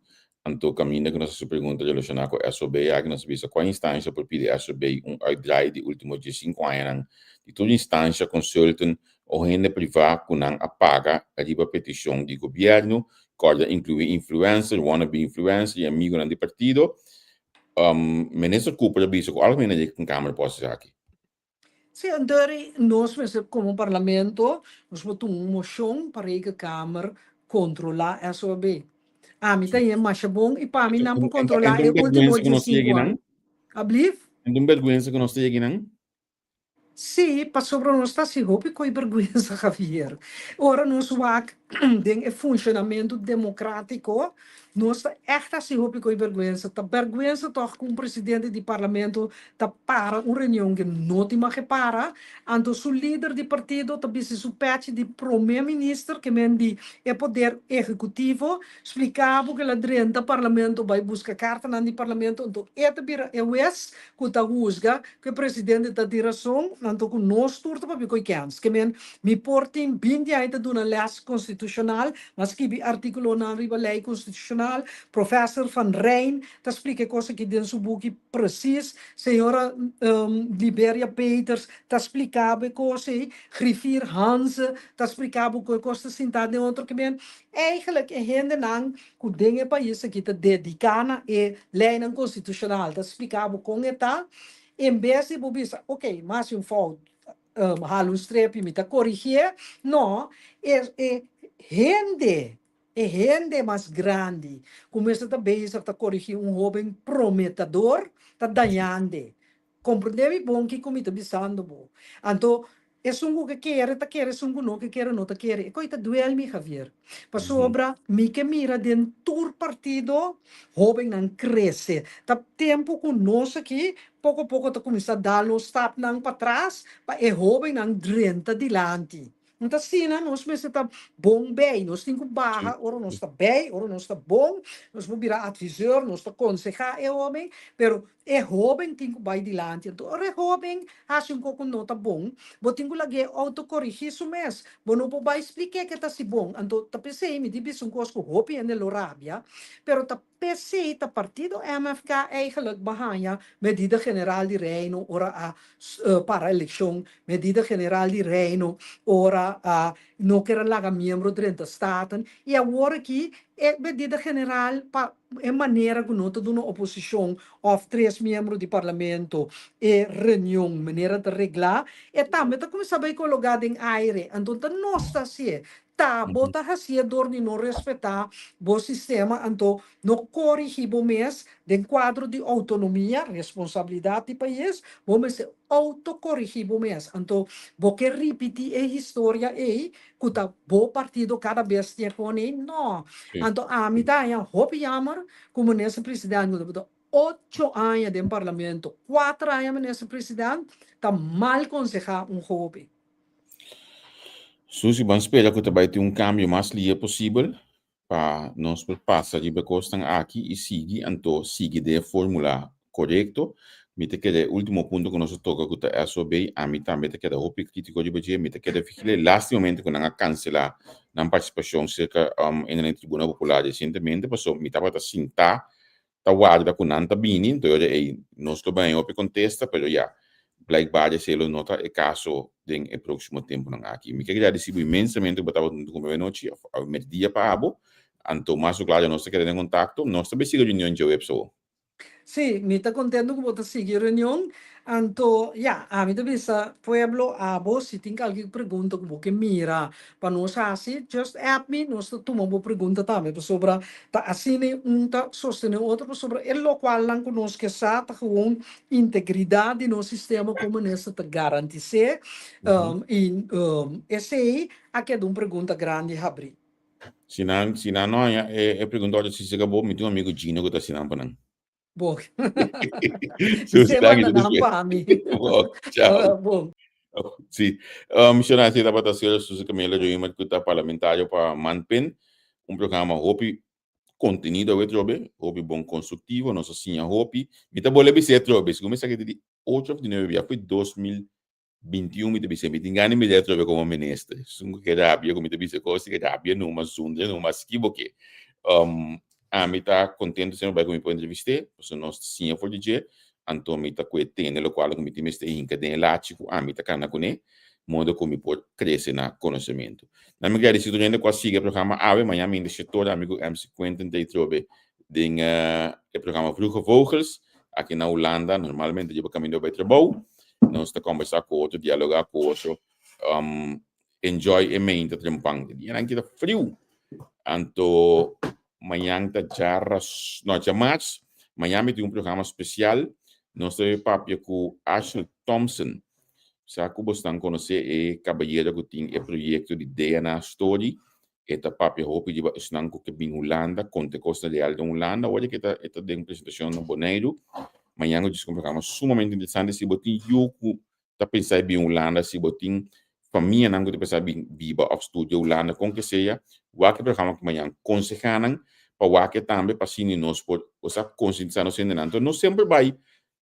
Anto kaminda ku nos hasi pregunta relashoná ku SOB aki nos a bisa kua instansha por pidi SOB un uitdraai di ultimo diesinku añanan di tur instansha, consultant o hende privá ku nan a paga riba petishon di gobièrnu, kòrda inkluí influencer, wannabe influencer i amigunan di partido. Minister Cooper a bisa ku algemene Rekenkamer por hasi esaki. Sí, antori nos mester komo parlamento nos por tuma un moshon pa Rekenkamer kontrolá SOAB. Ami ta hende masha bon i pa mi nan por kontrolá e último diesinku aña. Ablief? Enta un bèrgwensa ku nos ta yega einan? Sí, pasobra nos ta hasi hopi ko'i bergwensa, Javier. Ora nos wak den e funshonamentu demokratiko, nos ta ègt hasi hopi ko'i bergwensa. Ta bergwensa tòg ku un presidente di parlamento ta para un reunion ke no tin mag e para, anto su lider di partido ta bisti su pèchi di promé minister, ke men di e poder ehekutivo, splika bo ku el a drenta parlamento bai buska kartanan di parlamento, anto e ta bira e wes ku ta husga Ku e presidente ta tin rason, anto ku nos tur ta papia ku e kens. Ke men, mi por tin binti aña ta duna les konstitushonal, m'a skibi artikulonan riba lei konstitushonal, Professor Van Rijn ta splika e kos aki den su buki presis, señora Liberia Peters ta splika bo e kos ei, Griffier Hanze ta splika bo ku e kos ta sinta den otro. Ke men, eigenlijk e hendenan ku den e pais aki ta dediká na e leinan konstitushonal ta splika bo kon e ta, en bes di bo bisa, ok, mi hasi un fout, hala un strepi, mi ta korigié, no, e e hende, e hende mas grandi ku mester ta bezig ta korigí un hóben prometador ta dañand'e. Komprendé mi bon kiko mi ta bisando bo. Anto, esun ku ke kere ta kere, esun ku no ke kere no ta kere. E koi ta duel mi, Javier. Pasobra mi ke mira den tur partido hóbennan krese. Ta tempu ku nos aki poko poko ta kuminsá dal nos stapnan patras pa e hóbennan drenta dilanti. No ta asina, nos mester ta bon bei, nos tin ku baha ora nos ta bei, ora nos ta bon, nos por bira adviseur, nos ta konsehá e hóben, pero. E hóben tin ku bai dilanti. Anto ora e hóben hasi un kos ku no ta bon, bo tin ku lag'é outokorigí su mes. Bo no por bai splik'é ke ta hasi bon. Anto ta p'esei mi di bisa un kos ku hopi hende lo rabia, pero ta p'esei ta partido MFK eigenlijk ba haña medida general di Reino ora a para elekshon, medida general di Reino ora a no ker a laga miembro drenta Staten i awor aki e medida general pa E manera ku no ta duna oposishon òf tres miembro di parlamento e reunion manera ta reglá, e tambe ta kuminsá bai kologá den aire. Anto ta nos ta hasié. Ta bo ta hasié dor di no respetá bo sistema, anto no korigí bo mes den kuadro di outonomia, responsabilidat di pais, bo mester outokorigí bo mes. Anto bo ke ripití e historia ei ku ta bo partido kada bes tin e pone? No. Anto ami ta haña hopi jammer ku minister president ku tabata ocho aña den parlamento, kuater aña minister president, ta mal konsehá un hoben. Susi, ban spera ku ta bai tin un kambio mas lihe posibel pa nos por pasa riba e kosnan aki i sigui anto sigui den e formula korekto. Mi ta keda e ultimo punto ku nos a toka ku ta SOB, ami tambe ta keda hopi kritiko riba dje, mi ta keda vigil'é lastimamente ku nan a kanselá nan partisipashon serka e Tribuna Popular resientemente pasobra mi tabata sintá ta warda ku nan ta bini, enton ora ei nos lo baña hopi kontesta, pero ya, blijkbaar esei lo no ta e kaso den e próksimo tempunan aki. Mi ke gradisí bo inmensamente ku bo tabata huntu ku mi awe nochi, òf awe merdia pa abo, anto mas ku klaro nos ta keda den kontakto, nos ta bai sigui reunion djaweps awo. Sí, mi ta kontento ku bo ta sigui reunion. Anto, ya, ami ta bisa pueblo, abo si tin kalke pregunta ku bo ke mira pa nos hasi, just app mi, nos ta tuma bo pregunta tambe, pasobra ta asina e un ta sostene otro, pasobra e lokualnan ku nos ke sa ta gewoon integridat di nos sistema kon minister ta garantis'é, i esei a keda un pregunta grandi habrí. Si nan, si nan no haña e pregunta ora si se kabo, mi tin un amigu Gino ku ta hasi nan pa nan. Bon. Susi, Se danki, manda te nan despues. pa mi. Bon, chao. Bon. Sí. Shona, si tabata señora Susi Camila Römer ku ta parlamentario pa Manpin, un programa hopi kontenido awe trobe, hopi bon konstruktivo, nos a siña hopi. Mi ta bolbe bis'é trobe, segun mi sa ke di ocho òf di nuebe bia, foi 2021 mi ta bisa, mi tin gana di mira atrobe komo minister. Esun ku ke rabia ku mi ta bisa kos, ke rabia numa, zundra numa, ski bo ke. Ami ta kontento semper bai ku mi por entrevist'é, pasobra nos ta siña for di dje, anto mi ta kue tene lokual ku mi tin mester hinka den e lachi ku ami ta kana kuné, modo ku mi por krese na konosementu. Nan mi gradisí tur hende ku a sigui e programa awe, mañana mi inda shetor ami ku MC Quentin ta atrobe den e programa Vroege Vogels, aki na Hulanda, normalmente dje bo kaminda bai trabou, nos ta kombersá ku otro, dialogá ku otro, enjoy e meinta trempan. E dianan ki ta friu, anto mañan ta djaras, no, djamars, mañan mi tin un programa spesial, nos ta bai papia ku Ashley Thompson, sa ku bosnan konosé e kabayero ku tin e proyekto di DNA Story, E ta papia hopi riba esnan ku ke bin Hulanda, konta e kosnan real den Hulanda. Ora ke e ta den presentashon na Boneiru, mañan ku djis un programa sumamente interesante. Si bo tin yu ku ta pensa e bin Hulanda, si bo tin famianan ku ta pensa bin biba òf studia Hulanda, kon ke sea, wak e programa aki mañan. Konsehá nan pa wak e tambe pa asina nos por, osea, konsientisá nos hendenan. Enton no semper bai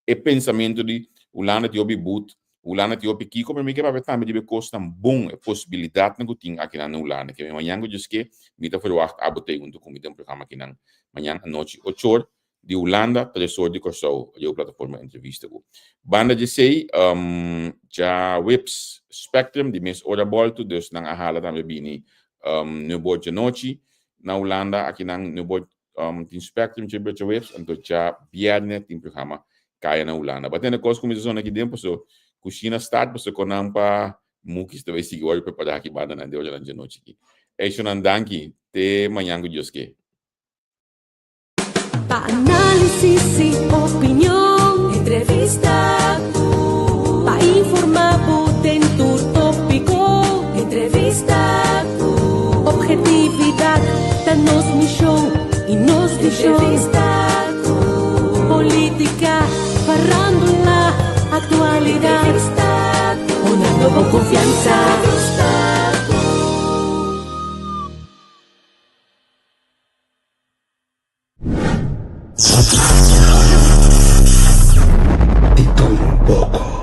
E pensamentu di Hulanda tin hopi but, Hulanda tin hopi kiko, pero mi ke papia tambe riba e kosnan bon, e posibilidatnan ku tin akinan na Hulanda. Ke mi mañan ku Dios ke, mi ta ferwagt abo tei huntu ku mi den programa akinan mañan anochi ocho or di Hulanda, tres or di Kòrsou riba plataforma Entrevista ku. Banda di esei, djaweps Spectrum di mes ora bòltu, dus nan a hala tambe bini nuebe or djanochi na Hulanda akinan nuebe or Tin Spectrum dje djaweps, anto djabierne tin programa Kaya na Hulanda. Bo a tende kos ku mi ta zona aki den paso kushina start paso kon nan pa mukis ta bai sigui wòrdu prepará aki banda nan de ora nan djanochi aki. Eishonan danki, te mañan ku Dios ke. Pa análisis y opinion, entrevista cu. Pa informa bo den tur tópico, entrevista cu. Objetividad ta nos mishon y nos vision. Entrevista cu. Politica, farándula, actualidad. Entrevista cu. Honrando bo confianza. Entrevista cu. Boko.